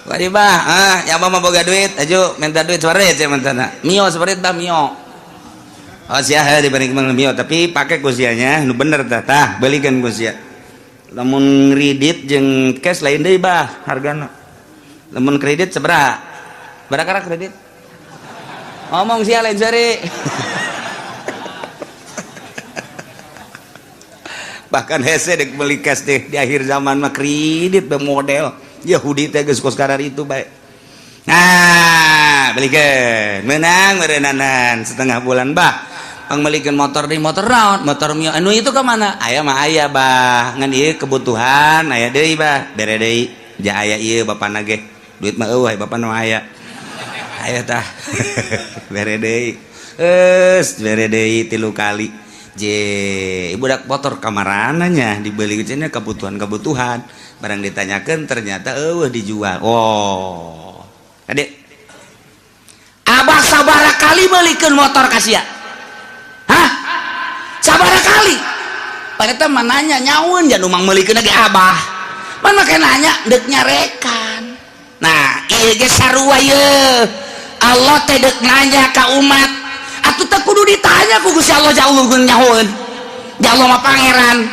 Wadi bah, ya mah boga duit, aju minta duit separit ya mentana. Mio separit bah mio. Oh sia dibanding mio, tapi pakai ku sianya nu bener tah, tah belikan ku sia. Lamun kredit jeung cash lain deui bah hargana. Lamun kredit sabaraha? Berapa kredit? Ngomong sia lain sari. Bahkan hese dek beli cash deh di akhir zaman mah kredit be model Yahudi teh geus kos karar itu bae. Nah, belikeun menang meureunanan setengah bulan bah. Pangmelikeun motor di motor naon? Motor Mio anu itu ka mana? Aya mah aya bah. Ngan ieu kebutuhan aya deui bah. Bere deui. Ja aya ieu bapana ge. Duit mah eueuh bapana mah aya. Aya tah. Bere deui. Eus bere deui 3 kali. Je, budak motor kamarananya dibeli cenah kebutuhan-kebutuhan. Barang ditanyakeun ternyata eueuh dijual. Oh. Adek. Abah sabara kali meulikeun motor ka sia? Hah? Sabara kali? Padahal mah nanya nyaun jangan umang meulikeun lagi abah. Mana kayak nanya deuk nyarekan. Nah, ieu ge sarua ye. Allah teh deuk nanya ka umat. Atuh teh kudu ditanya ku Gusti Allah jauh nyahoeun. Ya Allah mah pangeran.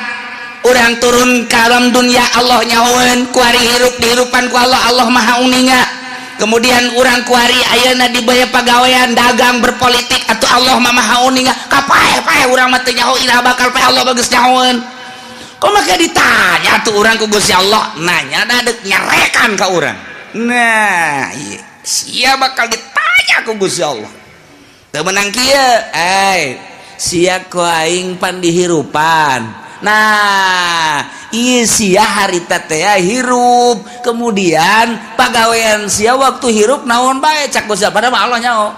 Urang turun ka alam dunia Allah nyahoeun, kuari hirup dihirupan ku Allah, Allah maha uninga. Kemudian urang kuari ayeuna dibaya pagawean dagang berpolitik atuh Allah mah maha uninga. Kapae-pae urang mah teu nyaho iraha bakal pae Allah bagus nyahoeun. Kok make ditanya tuh urang ku Gusti Allah, nanya da deuk nyarekan ka urang. Nah, ieu sia bakal ditanya ku Gusti Allah. Teu meunang kieu, sia ku aing pan dihirupan. Nah, ieu sia harita teh hirup, kemudian pagawean sia waktu hirup naon bae cak Gusti Allah, padahal mah Allah nyaho.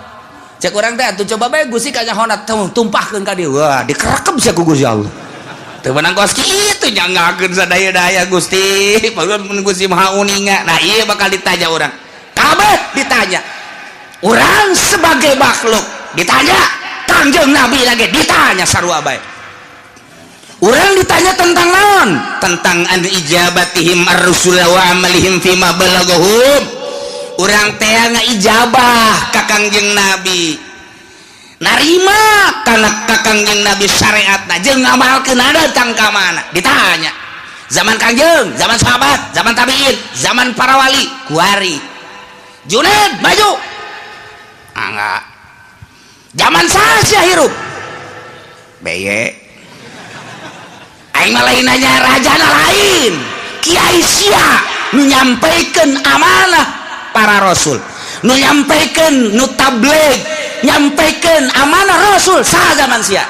Cek urang teh atuh coba bae Gusti kanyahona tumpahkeun ka dieu. Wah, dikerekep sia ku Gusti Allah. Teu meunang kos kitu nyangakeun sadaya-daya Gusti, padahal mun Gusti Maha Uninga. Nah, ieu bakal ditanya urang. Kabeh ditanya. Urang sebagai makhluk ditanya, Kangjeng Nabi lagi ditanya sarua bae. Urang ditanya tentang naon? Tentang an ijabatihim ar-rusul wa amalihim fima balaghahum. Urang teh ngaijabah ka Kangjeng Nabi. Narima kana ka Kangjeng Nabi syariatna jeung ngamalkeun datang ka mana? Ditanya. Zaman Kangjeng, zaman sahabat, zaman tabiin, zaman para wali, kuari. Junaid maju. Enggak. Zaman saha hirup? Beye. Aing mah lain nanya rajana lain. Kiai sia nu nyampaikan amanah para rasul, nu nyampaikan nu tabligh, nyampaikan amanah rasul saha zaman sia?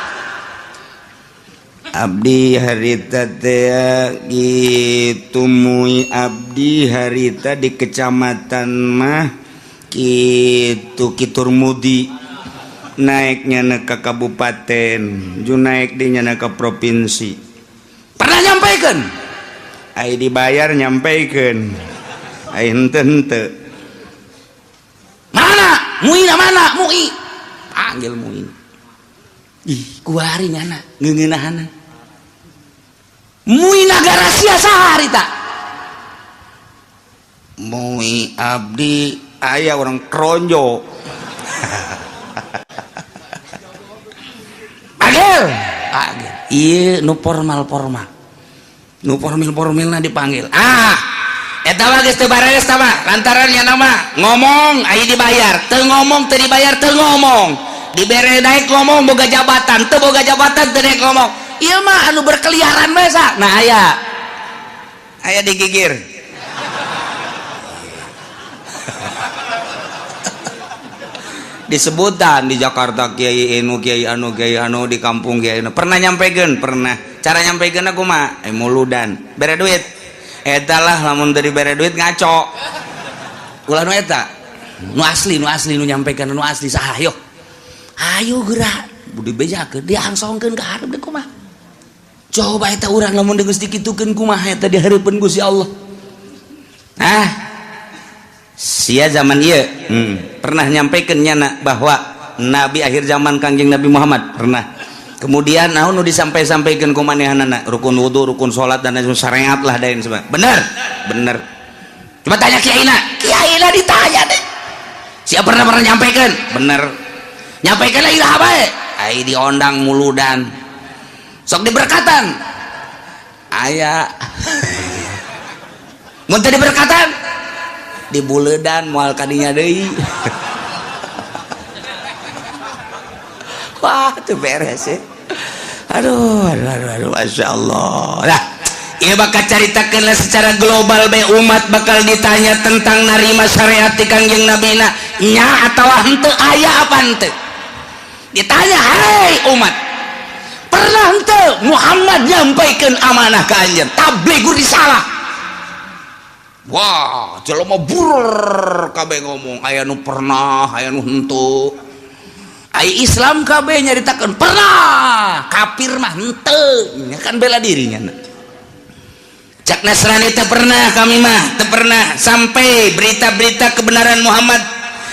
Abdi harita teh gitu mui abdi harita di kecamatan mah kitu Kiturmudi naiknya ke kabupaten, ju naik di nyana ke provinsi. Pernah nyampaikan? Ai dibayar nyampaikan. Ai henteu henteu. Mana? Muina mana? Mui. Panggil Muin. Ih, kuari nyana ngeungeunahana. Mui nagara sia saha harita? Mui abdi aya orang Kronjo. Panggil. Panggil. Ieu nu formal-formal. Nu formil-formilna dipanggil. Ah, eta mah geus teu bareres tah mah. Lantaran nya nama ngomong aya dibayar, teu ngomong teu dibayar teu ngomong. Dibere naik ngomong boga jabatan, teu boga jabatan teu naik ngomong. Ieu mah anu berkeliaran bae sa. Nah aya. Aya digigir. Disebutan di Jakarta kiai anu kiai anu kiai anu di kampung kiai anu. Pernah nyampekeun? Pernah. Cara nyampekeun aku mah muludan. Bere duit. Eta lah lamun teu dibere duit ngaco. Ulah nu eta. Nu asli nu nyampekeun nu asli saha yo. Ayo geura dibejakeun diangsongkeun ka hareup deui kumaha. Coba eta urang lamun geus dikitukeun kumaha eta di hareupeun Gusti Allah. Nah, sia zaman ieu pernah nyampaikan nyana bahwa nabi akhir zaman Kangjeng Nabi Muhammad pernah. Kemudian naon nu disampai-sampaikeun ku manehanana rukun wudu, rukun salat dan lain syariat lah dan sebagainya. Bener? Bener. Coba tanya kiaina. Kiaina ditanya deh. Sia pernah nyampaikan? Bener. Nyampaikan lagi lah bae. Ai diondang muludan. Sok diberkatan. Aya. Mun teu diberkatan dibuledan moal kadinya deui. Wah, teu beres ya. Aduh, aduh, aduh, aduh, masya Allah. Nah, ieu bakal caritakeun secara global be, umat bakal ditanya tentang narima syariat ti Kangjeng Nabina nya atawa henteu, aya apa henteu. Ditanya, "Hai umat, pernah henteu Muhammad nyampaikan amanah ke anjeun, tablighur risalah?" Wah, jelema burur kabeh ngomong, aya nu pernah, aya nu henteu. Ai Islam kabeh nyaritakeun pernah, kafir mah henteu, nya kan bela dirinya. Cak Nasrani, teu pernah kami mah, teu pernah sampai berita-berita kebenaran Muhammad,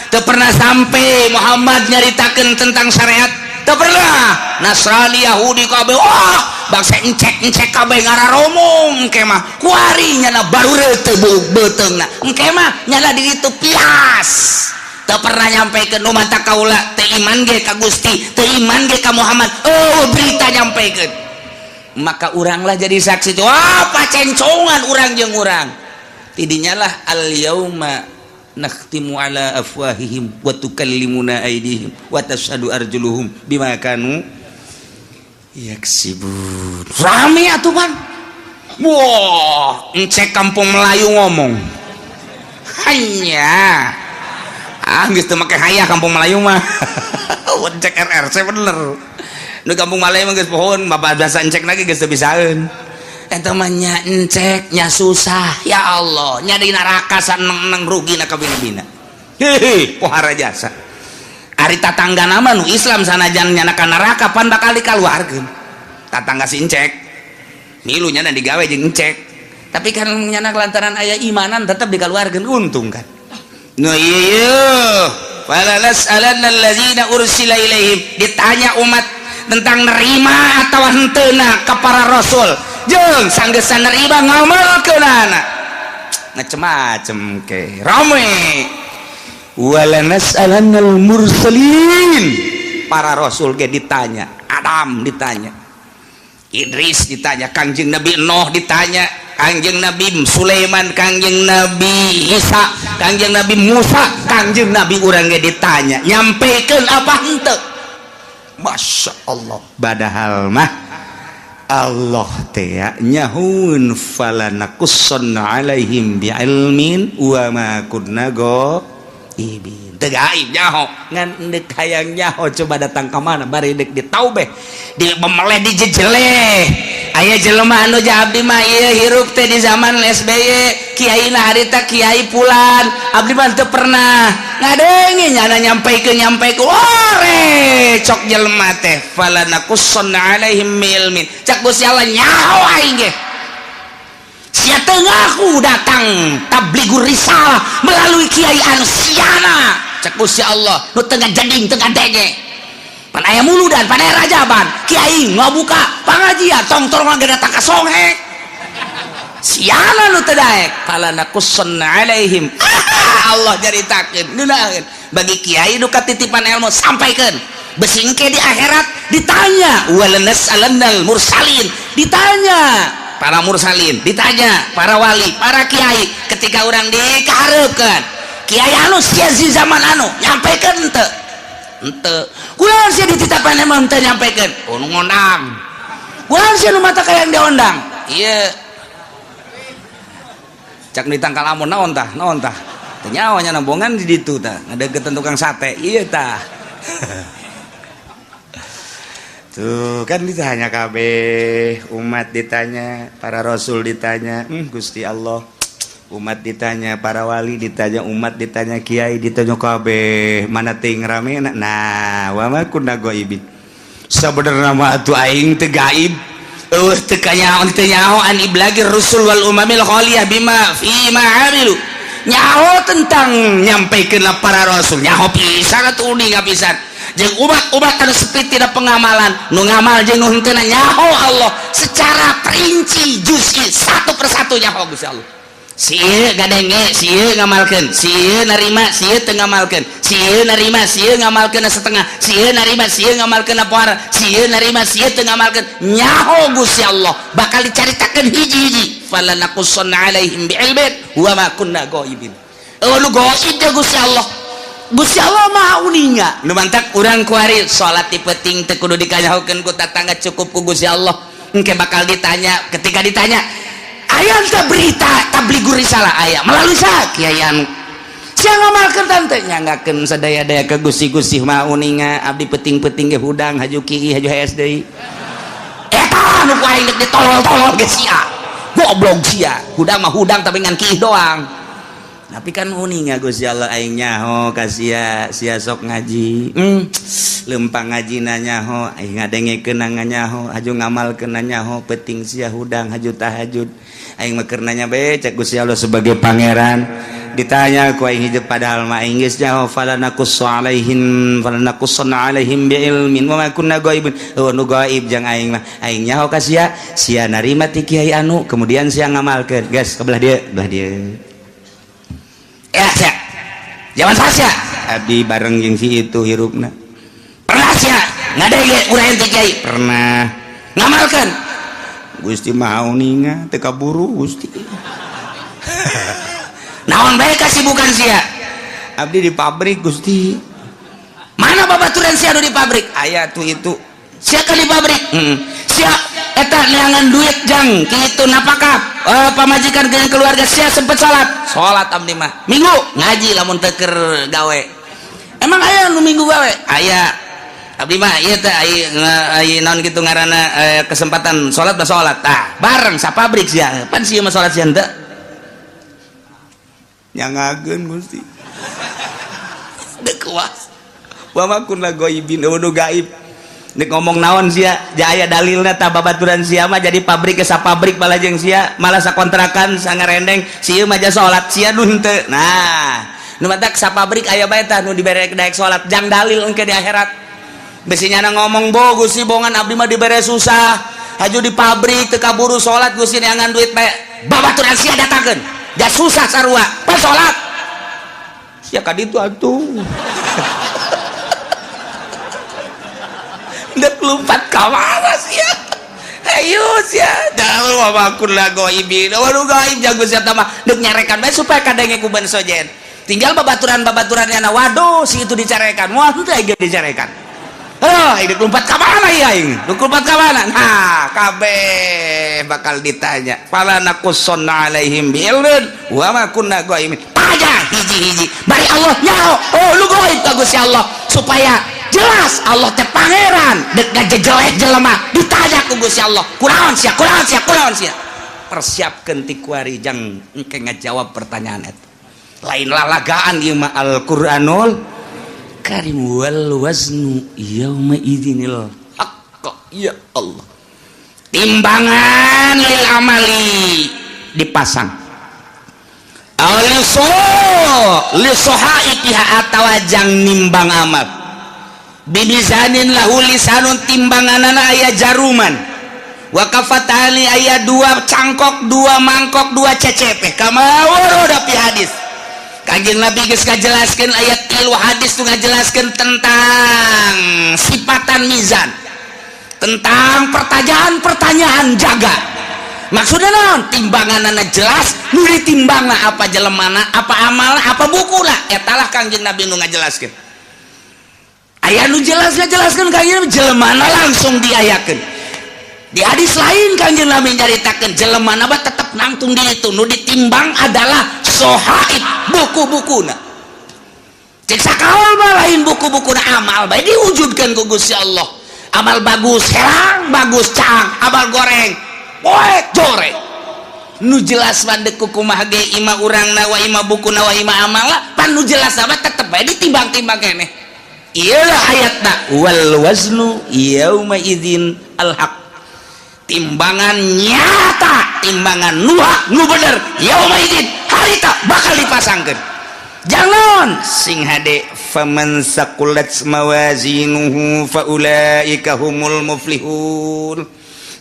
teu pernah sampai Muhammad nyaritakeun tentang syariat, teu pernah. Nasrani, Yahudi kabeh, wah, bangsa encek-encek kabeh ngararomong. Engke mah kuari nyana baru teu beuteungna, engke mah nyana di ditu pias, teu pernah nyampaikan. Nu mata kaula teu iman ge ka Gusti, teu iman ge ka Muhammad. Oh, berita nyampaikan, maka uranglah jadi saksi. Wah, pacencongan urang jeung urang tidinya lah. Al yauma nakhtimu ala afwahihim wa tukallimuna aydihim wa tashhadu arjuluhum bima kanu yaksibun. Rame atuh pan. Wah, encek kampung Melayu ngomong hanya, ah, geus teu make hayah kampung Melayu mah. Encek RRC bener nu kampung Melayu mah geus pohon bapak bahasa encek lagi geus teu bisaeun. Eta mah nya encek nya susah, ya Allah, nya di neraka saneng-neng rugi na kabina-bina. Hehe, pohara jasa. Ari tatangga nama nu Islam sanajan nyana ka neraka pan bakal dikaluarkeun. Tatangga si encek milu nyana digawe jeung encek, tapi kan nyana lantaran aya imanan tetap dikaluarkeun, untung kan. Nu ieu fala nas'alanna allazina ursila ilaihim, ditanya umat tentang nerima atau henteuna ka para rasul, jeung sanggesan nerima ngamalkeunana macem-macem ke rame. Wala nas'alannal mursalin, para rasul ge ditanya, Adam ditanya, Idris ditanya, Kangjeng Nabi Nuh ditanya, Kangjeng Nabi Sulaiman, Kangjeng Nabi Isa, Kangjeng Nabi Musa, Kangjeng Nabi urang ge ditanya, nyampaikan apa henteu. Masya Allah, padahal mah Allah teh nyahun fala naqussanna alaihim bi'ilmin wa ma kunna ghaibin. Teu gaib nyaho, ngan deuk hayang nyaho coba datang ka mana bari deuk ditaubeh, di memeleh, dijejeleh. Aya jelema anu abdi mah ieu hirup teh di zaman SBY, kiai na harita kiai pulan, abdi mah teu pernah ngadenge nyana nyampaikeun nyampaikeun. Ore cok jelema teh, fala naqussanna alaihim ilmin, cak Gusti Allah, nyaho aing ge sia teu ngaku datang tablighur risalah melalui kiai anu siana. Cak Gusti Allah, nu teu ngajeding, teu ngadenge, pan aya muludan, pan aya rajaban, kiai ngabuka pangajian, tong-tong lagi datang ka songhek, siana nu teu daek. Fala naqussanna alaihim, Allah nyaritakeun ngeunaheun. Bagi kiai nu katitipan ilmu, sampaikan, bisi engke di akhirat ditanya. Walanas'alannal mursalin, ditanya para mursalin, ditanya para wali, para kiai. Ketika orang dikahareukeun, kiai anu sia si zaman anu nyampaikan henteu? Henteu. Kunaon sia dititapan emang henteu nyampaikan? Oh, nu ngondang. Kunaon sia nu mata kayang diondang? Iya, cak di tangkal amun naon tah, naon tah, teu nyawa nya nambongan di ditu tah, ngadeukeutan tukang sate iya tah. Tuh kan ditanya kabeh umat, ditanya para rasul, ditanya Gusti Allah, umat ditanya, para wali ditanya, umat ditanya, kiai ditanya kabeh, mana ting rame. Nah, wa ma kunna ghaibin, sabenerna mah atuh aing teu gaib, eueuh teu kanyaho, teu nyaho an iblagir rusul wal umamil khaliyah bima fi ma amilu. Nyaho tentang nyampaikeun para rasul, nyaho pisan atuh, uninga pisan jeung umat-umat anu sepi tidak pengamalan, nu ngamal jeung nu henteu, nyaho Allah secara perinci, juz'i, satu persatu nyaho Gusti Allah. Si ieu gadenge, si ieu ngamalkeun, si ieu narima, si ieu teu ngamalkeun, si ieu narima, si ieu ngamalkeun setengah, si ieu narima, si ieu ngamalkeun pohara, si ieu narima, si ieu teu ngamalkeun. Nyaho Gusti Allah, bakal dicaritakeun hiji-hiji. Fala naqussanna alaihim bi'ilmin wa ma kunna ghaibin. Oh, nu gaib teh Gusti Allah. Gusti Allah Maha uninga. Nu mantak urang kuari salat ti peuting teu kudu dikanyahokeun ku tatangga, cukup ku Gusti Allah. Engke bakal ditanya. Ketika ditanya, aya teu berita tabligur risalah? Aya. Melalui saha? Kiai anu. Sia ngamalkeun tante nyanggakeun sadaya-daya ke Gusti. Gusti Maha uninga, abdi peuting-peuting ge hudang, haju kieu, haju hees deui. Eta nu ku aing deuk ditolol-tolol ge sia goblok. Sia hudang mah hudang, tapi ngan kieu doang. Tapi kan uninga Gusti Allah, aing nyaho ka sia, sia sok ngaji, lempang ngaji nyaho, aing ngadengekeun nyaho, haju ngamalkeun nyaho. Peuting sia hudang, haju tahajud, aing mah keur nanya bae. Cek Gusti Allah sebagai pangeran, ditanya ku aing hidup, padahal mah aing geus nyaho. Fala naqussu alaihim, fala naqussanna alaihim bi ilmin wa ma kunna ghaibin. Oh, nu gaib jang aing mah. Aing nyaho ka sia, sia narima ti kiai anu, kemudian sia ngamalkeun. Geus, ke belah dieu, belah dieu ya. Sia zaman sia abdi bareng jeung si itu hirupna. Pernah sia ngadenge urang ti kiai? Pernah. Ngamalkeun? Gusti Maha uninga, teu kaburu, Gusti. Naon bae kasibukan sia? Abdi di pabrik, Gusti. Mana babaturan sia anu di pabrik? Aya tuh itu. Sia kan di pabrik? Sia eta neangan duit jang kitu napakah pamajikan dengan keluarga. Sia sempet salat? Salat abdi mah minggu, ngaji lamun teu keur gawe. Emang aya nu minggu gawe? Aya. Abdi mah ieu teh aya naon kitu ngaranna, kesempatan salat mah salat. Tah, bareng sa pabrik sia pan, sia mah salat, sia henteu. Nyangageun, Gusti. Dek kuas wa ma kunna ghaibin, nu gaib. Nek ngomong naon sia jaya dalilna? Tah, babaturan sia mah jadi pabrik ke pabrik malah jeung sia, malah sakontrakan sangarendeng. Sia mah ja salat, sia nu henteu. Nah, nu matak sa pabrik aya bae tah nu dibere daek salat, jang dalil engke di akhirat. Besi nyana ngomong bo, Gusti bongan, abdi mah dibere susah, haju di pabrik teu kaburu salat, Gusti, neangan duit bae. Babaturan sia datangkeun ja susah sarua, pas salat sia ka ditu atuh. Dek lompat ka mana sia? Ayo sia, dah wa kunna ghaibin. Waduh, gaib jago sia mah. Dek nyarekan bae supaya kadenge ku ban sojen. Tinggal babaturan-babaturannya na, waduh, si itu dicarekan. Wah, henteu ge dicarekan. Oh, ini lompat ka mana ya aing? Dek lompat ka mana? Nah, kabeh bakal ditanya. Fala naqussanna alaihim bi'ilmin wa ma kunna ghaibin. Tanya hiji-hiji. Bari Allah nyaho. Oh, lu gaib ka Gusti Allah supaya jelas Allah teh pangeran. Dek ngajejelek jelema ditanya ku Gusti Allah, kunaon sia, kunaon sia, kunaon sia? Persiapkeun ti kuari jang engke ngajawab pertanyaan eta. Lain lalagaan ieu mah, Al-Qur'anul Karim. Wal waznu yauma idzinil haqq. Ya Allah, timbangan lil amali dipasang liso lisohaifiha atawa jang nimbang amal bimizanin lahu lisanun, timbanganana aya jaruman, wa kafatani aya dua cangkok, dua mangkok, dua cecep. Kama warada fi hadis. Kanjeng Nabi geus ngajelaskeun ayat tilu hadis tuh ngajelaskeun tentang sifatan mizan, tentang pertanyaan-pertanyaan jaga. Maksudnya naon? Timbanganana jelas, nu ditimbangna apa jelemana, apa amalna, apa bukuna. Eta lah Kanjeng Nabi nu ngajelaskeun. Aya nu jelas ngajelaskeun Kanjeng Nabi, jelemana langsung diayakeun. Di hadis lain Kanjeng Nabi nyaritakeun jelemana mah tetep nangtung di itu, nu ditimbang adalah sohaib, buku-bukuna. Cek sakaol mah lain buku-bukuna, amal bae diwujudkan ku Gusti Allah. Amal bagus herang, bagus cang, amal goreng poek joreng. Nu jelas mah deuk kumaha ge, ima urangna wa ima bukuna wa ima amala, pan nu jelas mah tetep bae ditimbang-timbang keneh. Iyalah ayatna wal waznu yauma idzin al haq, timbangan nyata, timbangan nu hak, nu bener, yauma idzin harita bakal dipasangkeun. Jangan sing hade, faman saqulat mawazinuhu faulaika humul muflihun.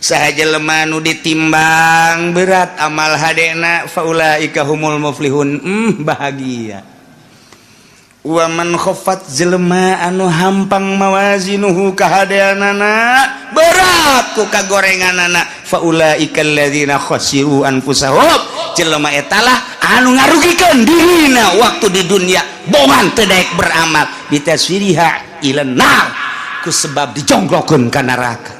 Saha jelema nu ditimbang berat amal hadena, faulaika humul muflihun, bahagia. Wa man khaffat, jelema anu hampang, mawazinuhu kahadeanana berat ku kagorenganana, faulaika alladzina khasiru anfusahum. Jelema eta lah anu ngarugikeun dirina waktu di dunia bongan teu daek beramal bitasfiriha ila nar ku sebab dijonglokeun ka neraka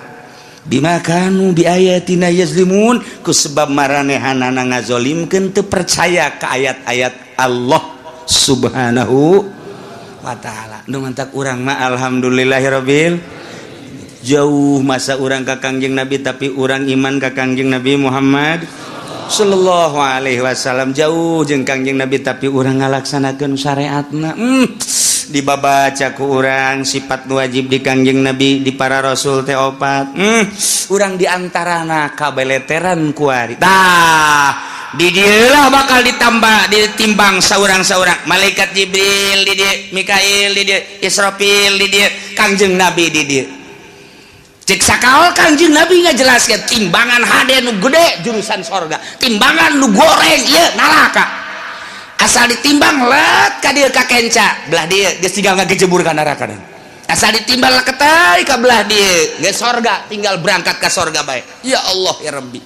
bima kanu bi ayatina yazlimun ku sebab maranehanana ngazolimkeun teu percaya ka ayat-ayat Allah Subhanahu wa ta'ala. Nu mantak urang mah alhamdulillahirabbil jauh masa urang ka Kangjeng Nabi tapi urang iman ka Kangjeng Nabi Muhammad sallallahu alaihi wasallam jauh jeung Kangjeng Nabi tapi urang ngalaksanakeun syariatna. Dibabaca ku urang sifat wajib di Kangjeng Nabi di para rasul teh opat. Urang diantarana kabeleteran kuari. Tah di dieulah bakal ditambah ditimbang saurang-saurang malaikat Jibril di dieu, Mikail di dieu, Israfil di dieu, Kangjeng Nabi di dieu. Cek sakaol Kangjeng Nabi ngajelaskeun timbangan hade nu gede jurusan sorga, timbangan nu goreng ieu neraka. Asal ditimbang let ka dieu ka kenca belah dieu geus tinggal ngagejebur ka neraka. Asal ditimbang leketai ka belah dieu geus sorga, tinggal berangkat ka sorga bae. Ya Allah ya Rabbi.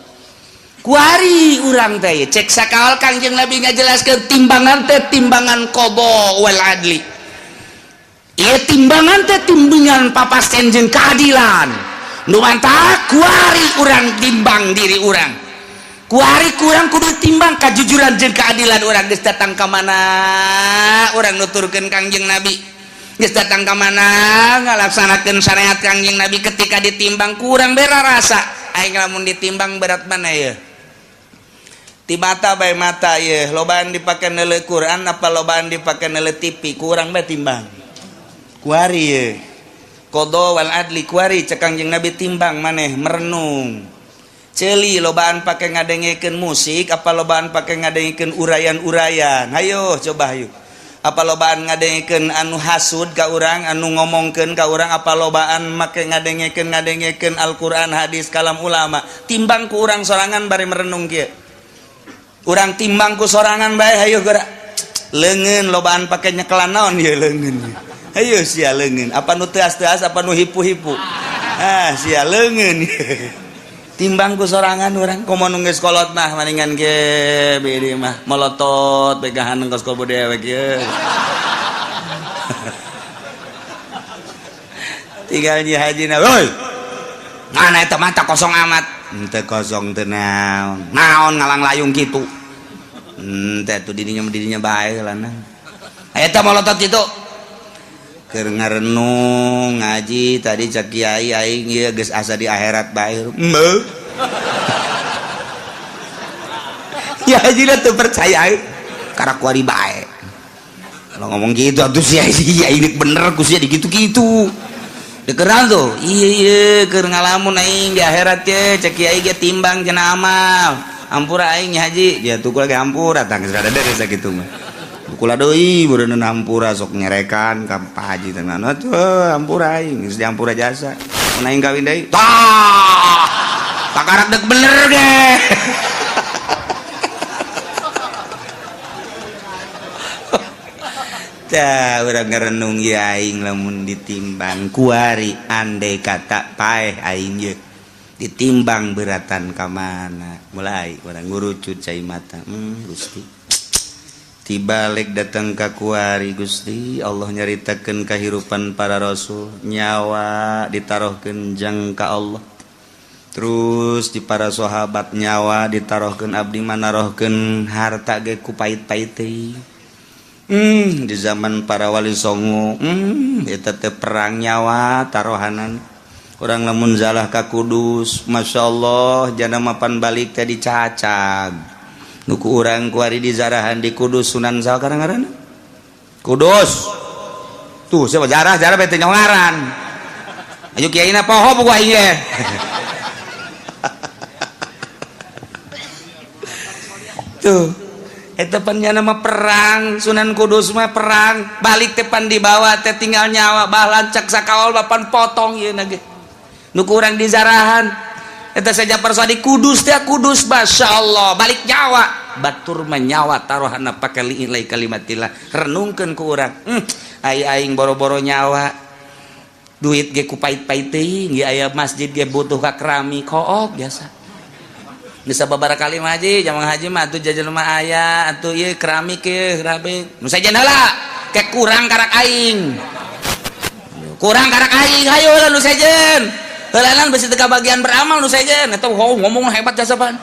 Kuari urang teh cek sakaol Kangjeng Nabi ngajelaskeun timbangan teh timbangan qada wal adli. Ieu timbangan teh timbangan papasten jeung keadilan. Nu mantak kuari urang timbang diri urang. Kuari kurang kudu timbang kajujuran jeung keadilan urang geus datang ka mana urang nuturkeun Kangjeng Nabi. Geus datang ka mana ngalaksanakeun syariat Kangjeng Nabi ketika ditimbang kurang bera rasa. Aing lamun ditimbang berat mana ya? Ti mata bae mata ye, lobaan dipake neuleuh Quran apa lobaan dipake neuleuh TV kurang bae timbang. Kuari ye. Qada wal adli kuari cek Kangjeng Nabi timbang maneh merenung. Ceuli lobaan pake ngadengekeun musik apa lobaan pake ngadengekeun urayan-urayan. Hayo coba hayu. Apa lobaan ngadengekeun anu hasud ka urang, anu ngomongkeun ka urang, apa lobaan make ngadengekeun Al-Qur'an, hadis, kalam ulama. Timbang ku urang sorangan bari merenung kieu. Urang timbang ku sorangan bae hayu geura. Leungeun lobaan pake nyekelan naon ieu leungeun. Hayu sia leungeun, apa nu teas-teas apa nu hipu-hipu. Ah sia leungeun. Timbang ku sorangan urang komo nu geus kolot mah maningan ge bede mah molotot pegahan kos kobo dewek ye. Tinggal nyi hajina, woi. Mana eta mata kosong amat. Henteu kosong teu naon. Naon ngalang layung kitu. Henteu atuh didinya bae lah nah. Eta molotot kitu. Keur ngarenung ngaji tadi cak kiai aing ieu geus asa di akhirat bae. Heuh. Ya haji teu percaya karak kuari bae. Kalau ngomong gitu atuh sia ini bener ku sia digitu-gitu. Dikeran tuh, iya iya keur ngalamun aing di akhirat ye cek kiai ge timbang cenah amal. Ampura aing nya haji, dia tuh lagi ampura tang geus ada desa kitu mah. Kula deui beureun ampura sok nyerekan ka Pak Haji teh atuh ampura aing geus diampura jasa. Mun aing kawin deui, tah. Takarak deuk bener ge. Tah urang ngarenung ieu aing lamun ditimbang kuari andai kata paeh aing ye ditimbang beratan ka mana. Mulai urang ngurucut cai mata. Gusti. Tibalik datang ka kuari Gusti Allah nyaritakeun kahirupan para rasul nyawa ditaruhkeun jang ka Allah. Terus di para sahabat nyawa ditaruhkeun abdi manarohkeun harta ge ku pait-pait teuing. Di zaman para wali songo eta teh perang nyawa tarohanan. Urang lamun zalah ka Kudus masyaallah jana mapan balik teh dicacag. Nu ku urang kuari di zarahan di Kudus Sunan saha ngaranna? Kudus. Tuh siapa jarah jarah bete nyongaran. Ayo kiaina poho buku aing ge. Tuh eta pan nya mah perang Sunan Kudus mah perang balik teh pan dibawa teh tinggal nyawa bah lancak sakaol bapan potong ieu na ge. Nu ku urang di zarahan eta saja persadi Kudus teh Kudus masyaallah balik nyawa batur mah nyawa taruhanna pake liilai kalimatillah renungkeun ku urang. Ai aing boro-boro nyawa duit ge ku pait-pait teuing ge aya masjid ge butuh ka kerami kook biasa. Bisa beberapa kali mah haji, jamang haji mah atuh jajan mah aya, atuh ieu keramik ieu, keramik. Nu sejen heula, ke kurang karak aing. Kurang karak aing, hayu heula nu sejen. Heulanan besi teu kabagian beramal nu sejen, eta ngomong hebat jasa pan.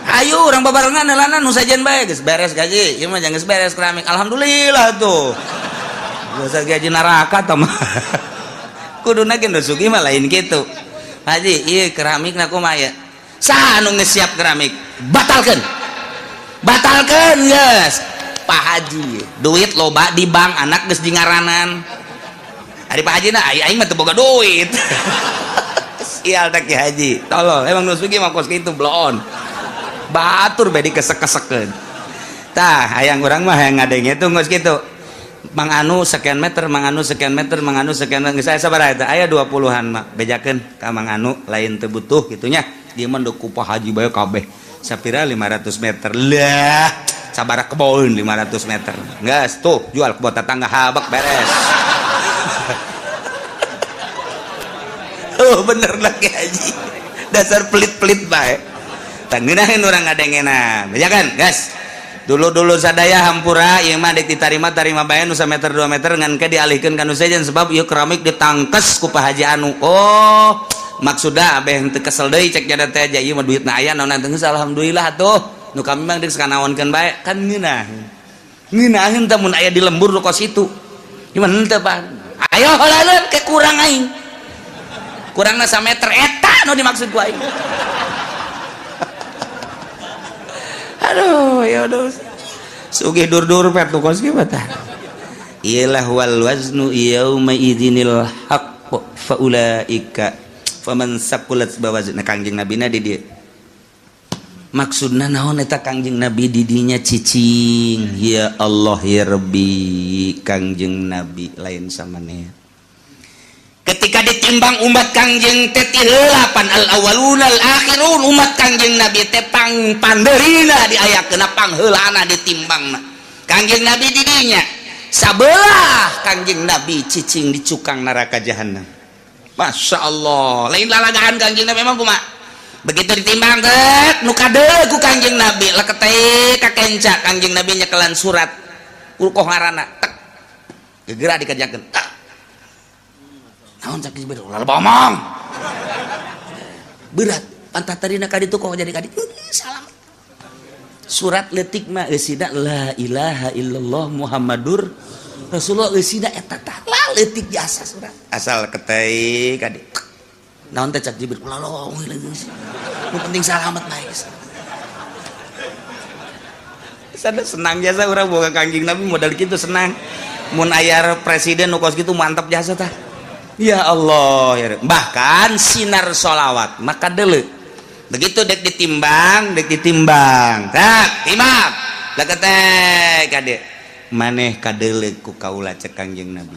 Ayo urang babarengan heulanan nu sejen bae geus beres gaji, ieu mah geus beres keramik. Alhamdulillah tuh. Biasa gaji neraka tah mah. Kuduna ge nu sugih mah lain kitu. Haji, ieu keramik na kumaha ya? Saha anu geus siap keramik? Batalkeun. Batalkeun geus. Pak Haji, duit loba di bank, anak geus di ngaranan. Ari Pak Haji na aing mah teu boga duit. Sial tak Ki Haji. Tolol, emang nu sugih mah kos kitu bloon. Batur bae dikesek-kesekeun. Tah, hayang urang mah hayang ngadenge tuh geus kitu. Mang Anu sekian meter, Mang Anu sekian meter, Mang Anu sekian meter. Geus aya sabaraha eta? Aya 20-an mah. Bejakeun ka Mang Anu lain teu butuh kitu nya. Dia mah ku Pak Haji bae kabeh. Sapira 500 meter. Lah, sabaraha kebon 500 meter. Geus tuh jual kebon tetangga habak beres. Oh bener lah Ki Haji. Dasar pelit-pelit bae. Tah ngeunaheun urang ngadengena. Bejakeun, geus. Dulu-dulu sadaya hampura ieu mah deuk ditarima tarima bae nu sameter 2 meter ngan ke dialihkeun ka nu sejen sebab ieu keramik ditangkes ku Pak Haji Anu. Oh, maksudna abeh henteu kesel deui cek jada teh aja ieu mah duitna aya naon teh geus alhamdulillah atuh. Nu kami mah deuk sakanaonkeun bae kan ngeunah. Ngeunaheun teh mun aya di lembur nu kos itu. Gimana henteu Pak? Ayo heulaeun ke kurang aing. Kurangna sameter eta nu dimaksud ku aing. Aduh, ya udah. Sugih dur-dur pet nu kos kieu tah. Iyalah wal waznu yauma idzinil haqq fa ulaika faman saqulat bawazna. Kangjeng Nabi na di dieu. Maksudna naon eta Kangjeng Nabi di dinya cicing? Ya Allah ya Rabbi, Kangjeng Nabi lain samanea. Ketika ditimbang umat Kangjeng teh ti heula pan al awwalun al akhirun umat Kangjeng Nabi teh pang pandeurina diayakeun pangheulana ditimbangna. Kangjeng Nabi di dinya sabelah Kangjeng Nabi cicing di cukang neraka jahanam. Masya Allah, lain lalagaan Kangjeng Nabi emang kumaha? Begitu ditimbang tek nu kadeul ku Kangjeng Nabi leketek ka kenca Kangjeng Nabi nyekelan surat urkoh ngaranna tek gegera dikerjakeun. Tak naon cak Jibril ulah bomong berat pantat tadina ka ditu kok jadi ka ditu salam surat leutik mah eusina la ilaha illallah Muhammadur Rasulullah eusina eta tah la leutik jasa surat asal ketai ka ditu naon teh cak Jibril ulah lomong nu penting salamet bae sana senang jasa urang boga Kangjeng Nabi modal kitu senang mun aya presiden nu kos kitu mantap jasa tah. Ya Allah, ya. Bahkan sinar sholawat maka dele begitu dek ditimbang tak timbang leketek kade maneh kadele ku kaula cek Kangjeng Nabi.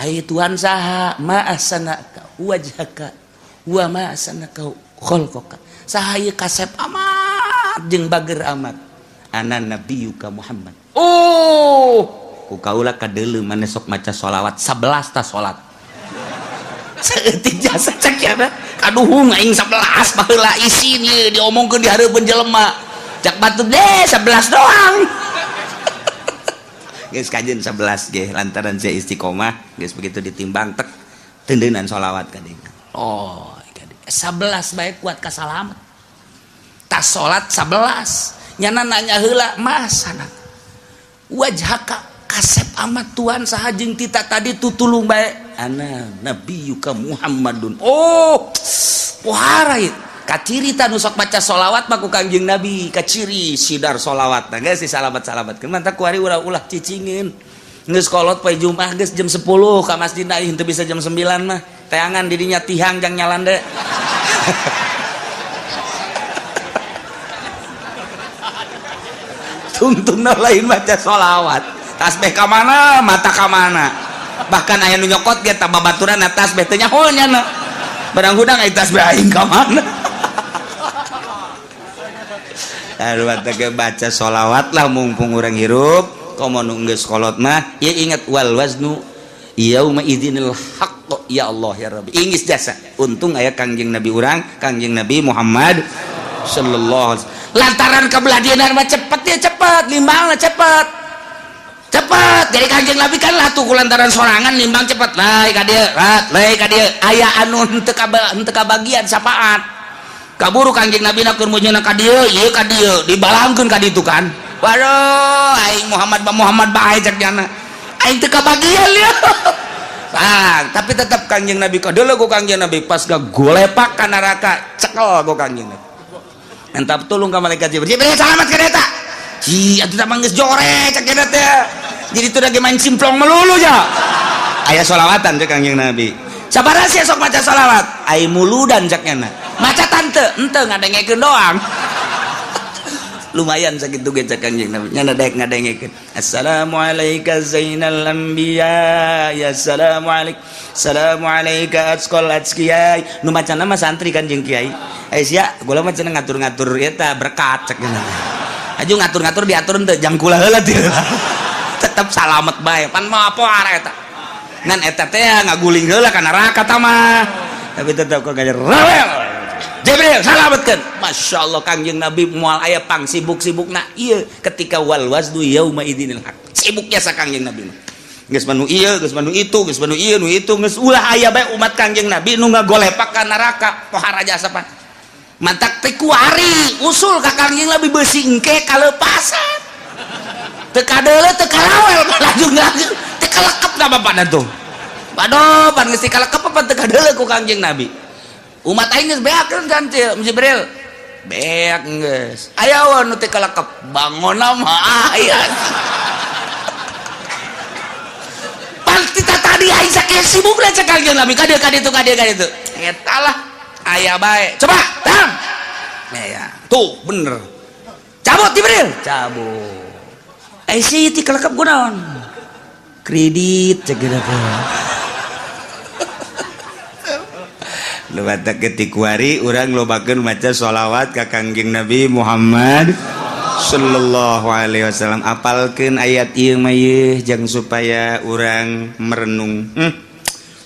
Ai Tuhan saha ma ahsanaka wajhaka wa ma ahsanaka khalqaka. Saha ieu kasep amat jeung bager amat. Ana nabiyuka Muhammad. Oh, ku kaula kadele maneh sok maca sholawat 11 ta salat. Saeutik jasa cek ya kaduhung aing 11 baheula isin ieu diomongkeun di hareupeun jelema cak batur deh 11 doang. Geus kajeun 11 ge lantaran saya istiqomah geus begitu ditimbang tek tendeunan sholawat ka dieu. Oh, 11 bae kuat ka salamet. Tas salat 11 nyana nanya heula masana wajhaka kasep amat Tuhan saha jeung tita tadi tutulung bae ana nabiyuka Muhammadun. Oh, pohara ieu kaciri ta nu sok maca sholawat mah ku Kangjeng Nabi kaciri sidar sholawat. Nah geus disalamat-salamatkeun mantap kuari ulah-ulah cicingin geus kolot poe Jumat geus jam 10 ka masjid aing teu bisa jam 9 mah teangan didinya tihang jang nyalande. Tungtungna lain maca sholawat tasbih ka mana mata ka mana bahkan aya nu nyokot ge tambah baturan tasbih teh nyaho nyana barang hudang aya tasbih aing ka mana. Aduh teh baca sholawat lah mumpung urang hirup komo nu geus kolot mah ya ingat wal waznu yauma idzinil haqq ya Allah ya Rabbi ingis jasa untung aya Kangjeng Nabi urang Kangjeng Nabi Muhammad. sallallahu alaihi wasallam. Lantaran kebeladianan mah cepet ya cepet, nimbangna cepet. Cepet. Jadi Kanjeng Nabi kan lah tuh lantaran sorangan nimbang cepet. Lai ka dieu, rat, lai ka dieu. Aya anu henteu kabagian syafaat. Kaburu Kanjeng Nabi na keur meunyeuna ka dieu, ieu ka dieu, dibalangkeun ka ditu kan. Waduh, aing Muhammad ba Muhammad bae cek nyana. Aing teu kabagian ya. Bang, tapi tetap Kanjeng Nabi kadeuleu ku Kanjeng Nabi pas golepak ka neraka, cekel ku Kanjeng Nabi. Minta tolong ka malaikat Jibril. Jibril selamat ka eta. Ci, atuh tah geus jore cek eta teh. Jadi teu lagi main simplong melulu ja. Aya sholawatan cek Kanjeng Nabi. Sabaraha sia sok maca sholawat? Ai muludan cek nyana. Maca tante, henteu ngadengekeun doang. Lumayan sakitu ge cek Kanjeng Nabi. Nyana daek ngadengekeun. Assalamualaika zainal anbiya, ya assalamualaik. Assalamualaika atqal atqiyai. Nu macana mah santri kan jeung kiai. Eh sia, gula mah cenah ngatur-ngatur eta berkat cek nyana. Aju ngatur-ngatur diatur henteu jang kula heula teu. Tetep salamet bae. Pan mah apa arah eta. Ngan eta teh ngaguling heula ka neraka ta mah. Tapi tetep kok gajer rawel. Jibril salametkeun. Masya Allah Kangjeng Nabi moal aya pang sibuk-sibukna ieu ketika wal waznu yauma idzinil haq. Sibuknya sa Kangjeng Nabi mah. Geus manu ieu, geus manu itu, geus manu ieu, nu itu, geus ulah aya bae umat Kangjeng Nabi nu ngagolepak ka neraka pohara jasa pan. Mantak teh kuari usul ka Kangjeng Nabi beusi engke kalepasan. Teu kadeuleu teu karawel laju laju teu kalekep ka bapakna tuh. Waduh, pan geus teu kalekep apa teu kadeuleu ku Kangjeng Nabi. Umat aing geus beakeun kan Jibril. Beak geus. Aya we nu teu kalekep, bangonna mah aya. Pan kita tadi aing sakieu sibukna cek Kangjeng Nabi ka dieu ka ditu ka dieu ka ditu. Eta lah aya bae. Coba, tam. Ya, tuh bener. Cabut Jibril, cabut. Eh si teu kalekep kunaon? Kredit cek gitu teh. Lewat ketikuari urang lobakeun maca sholawat ka Kangjeng Nabi Muhammad sallallahu alaihi wasallam. Apalkeun ayat ieu mah yeuh jang supaya urang merenung.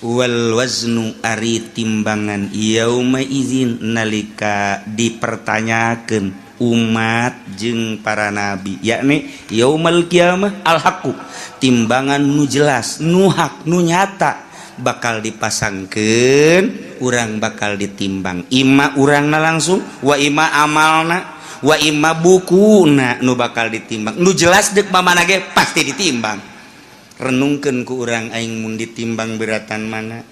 Wal waznu ari timbangan yauma izin nalika dipertanyakeun umat jeung para nabi, yakni yaumal kiamah al haqqu, timbangan nu jelas, nu hak, nu nyata bakal dipasangkeun, urang bakal ditimbang. Ima urangna langsung, wa ima amalna, wa ima bukuna nu bakal ditimbang. Nu jelas deuk mamana ge pasti ditimbang. Renungkeun ku urang aing mun ditimbang beratan mana.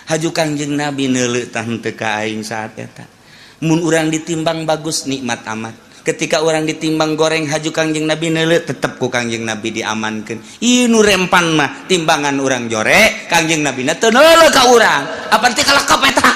Haju Kangjeng Nabi neuleuh tah henteu ka aing saat eta. Mun urang ditimbang bagus nikmat amat. Ketika orang ditimbang goreng haju Kangjeng Nabi neuleuh tetep ku Kangjeng Nabi diamankeun. Ieu nu rempan mah timbangan urang jore, Kangjeng Nabi na teu neuleuh ka urang. Apa teh kalekep eta?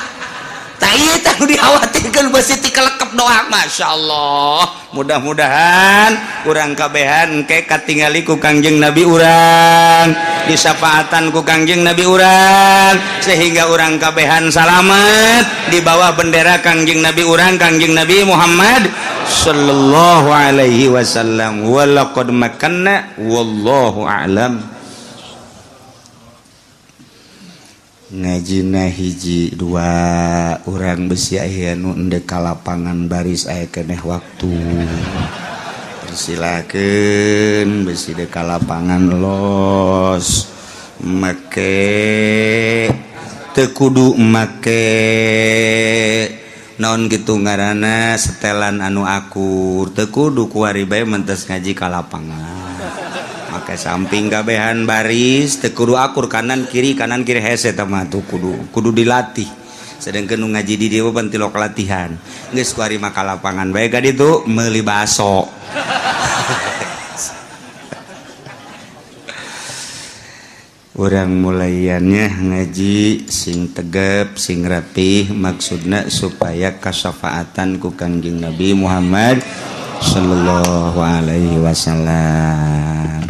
Tah ieu teh nu dikhawatirkeun beusi ti kalekep doang. Masyaallah. Mudah-mudahan urang kabehan engke katingali ku Kangjeng Nabi urang, disafaatan ku Kangjeng Nabi urang, sehingga urang kabehan salamet di bawah bendera Kangjeng Nabi urang, Kangjeng Nabi Muhammad sallallahu alaihi wasallam. Walaqad makanna wallahu a'lam. Ngajina hiji dua urang besi aya nu endek ka lapangan baris aya keneh waktu. Persilakeun besi dek ka lapangan los make teu kudu make naon gitu ngaranna setelan anu akur, teu kudu kuari bae mentes ngaji ka lapangan. Make samping kabehan baris teu kudu akur kanan kiri hese tah mah tuh kudu dilatih. Sedangkan nu ngaji di dieu pan tilok latihan. Geus kuari mah ka lapangan bae ka ditu meuli baso. Urang mulaiannya ngaji sing tegep sing rapih, maksudna supaya kasafaatan ku Kangjeng Nabi Muhammad sallallahu alaihi wasallam.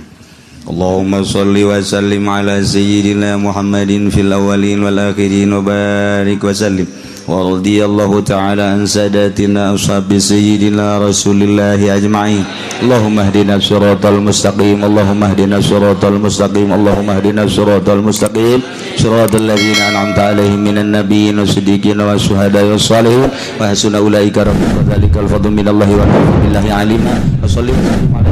Allahumma sholli wa sallim ala sayyidina Muhammadin fil awwalin wal akhirin wa barik wa sallim. ورضي الله تعالى عن ساداتنا أصحاب سيدنا رسول الله أجمعين. اللهم اهدنا الصراط المستقيم، اللهم اهدنا الصراط المستقيم، اللهم اهدنا الصراط المستقيم، صراط الذين أنعمت عليهم من النبيين والصديقين والشهداء والصالحين، وحسن أولئك رفيقا. ذلك الفضل من الله وكفى بالله عليما. وصلي وسلم على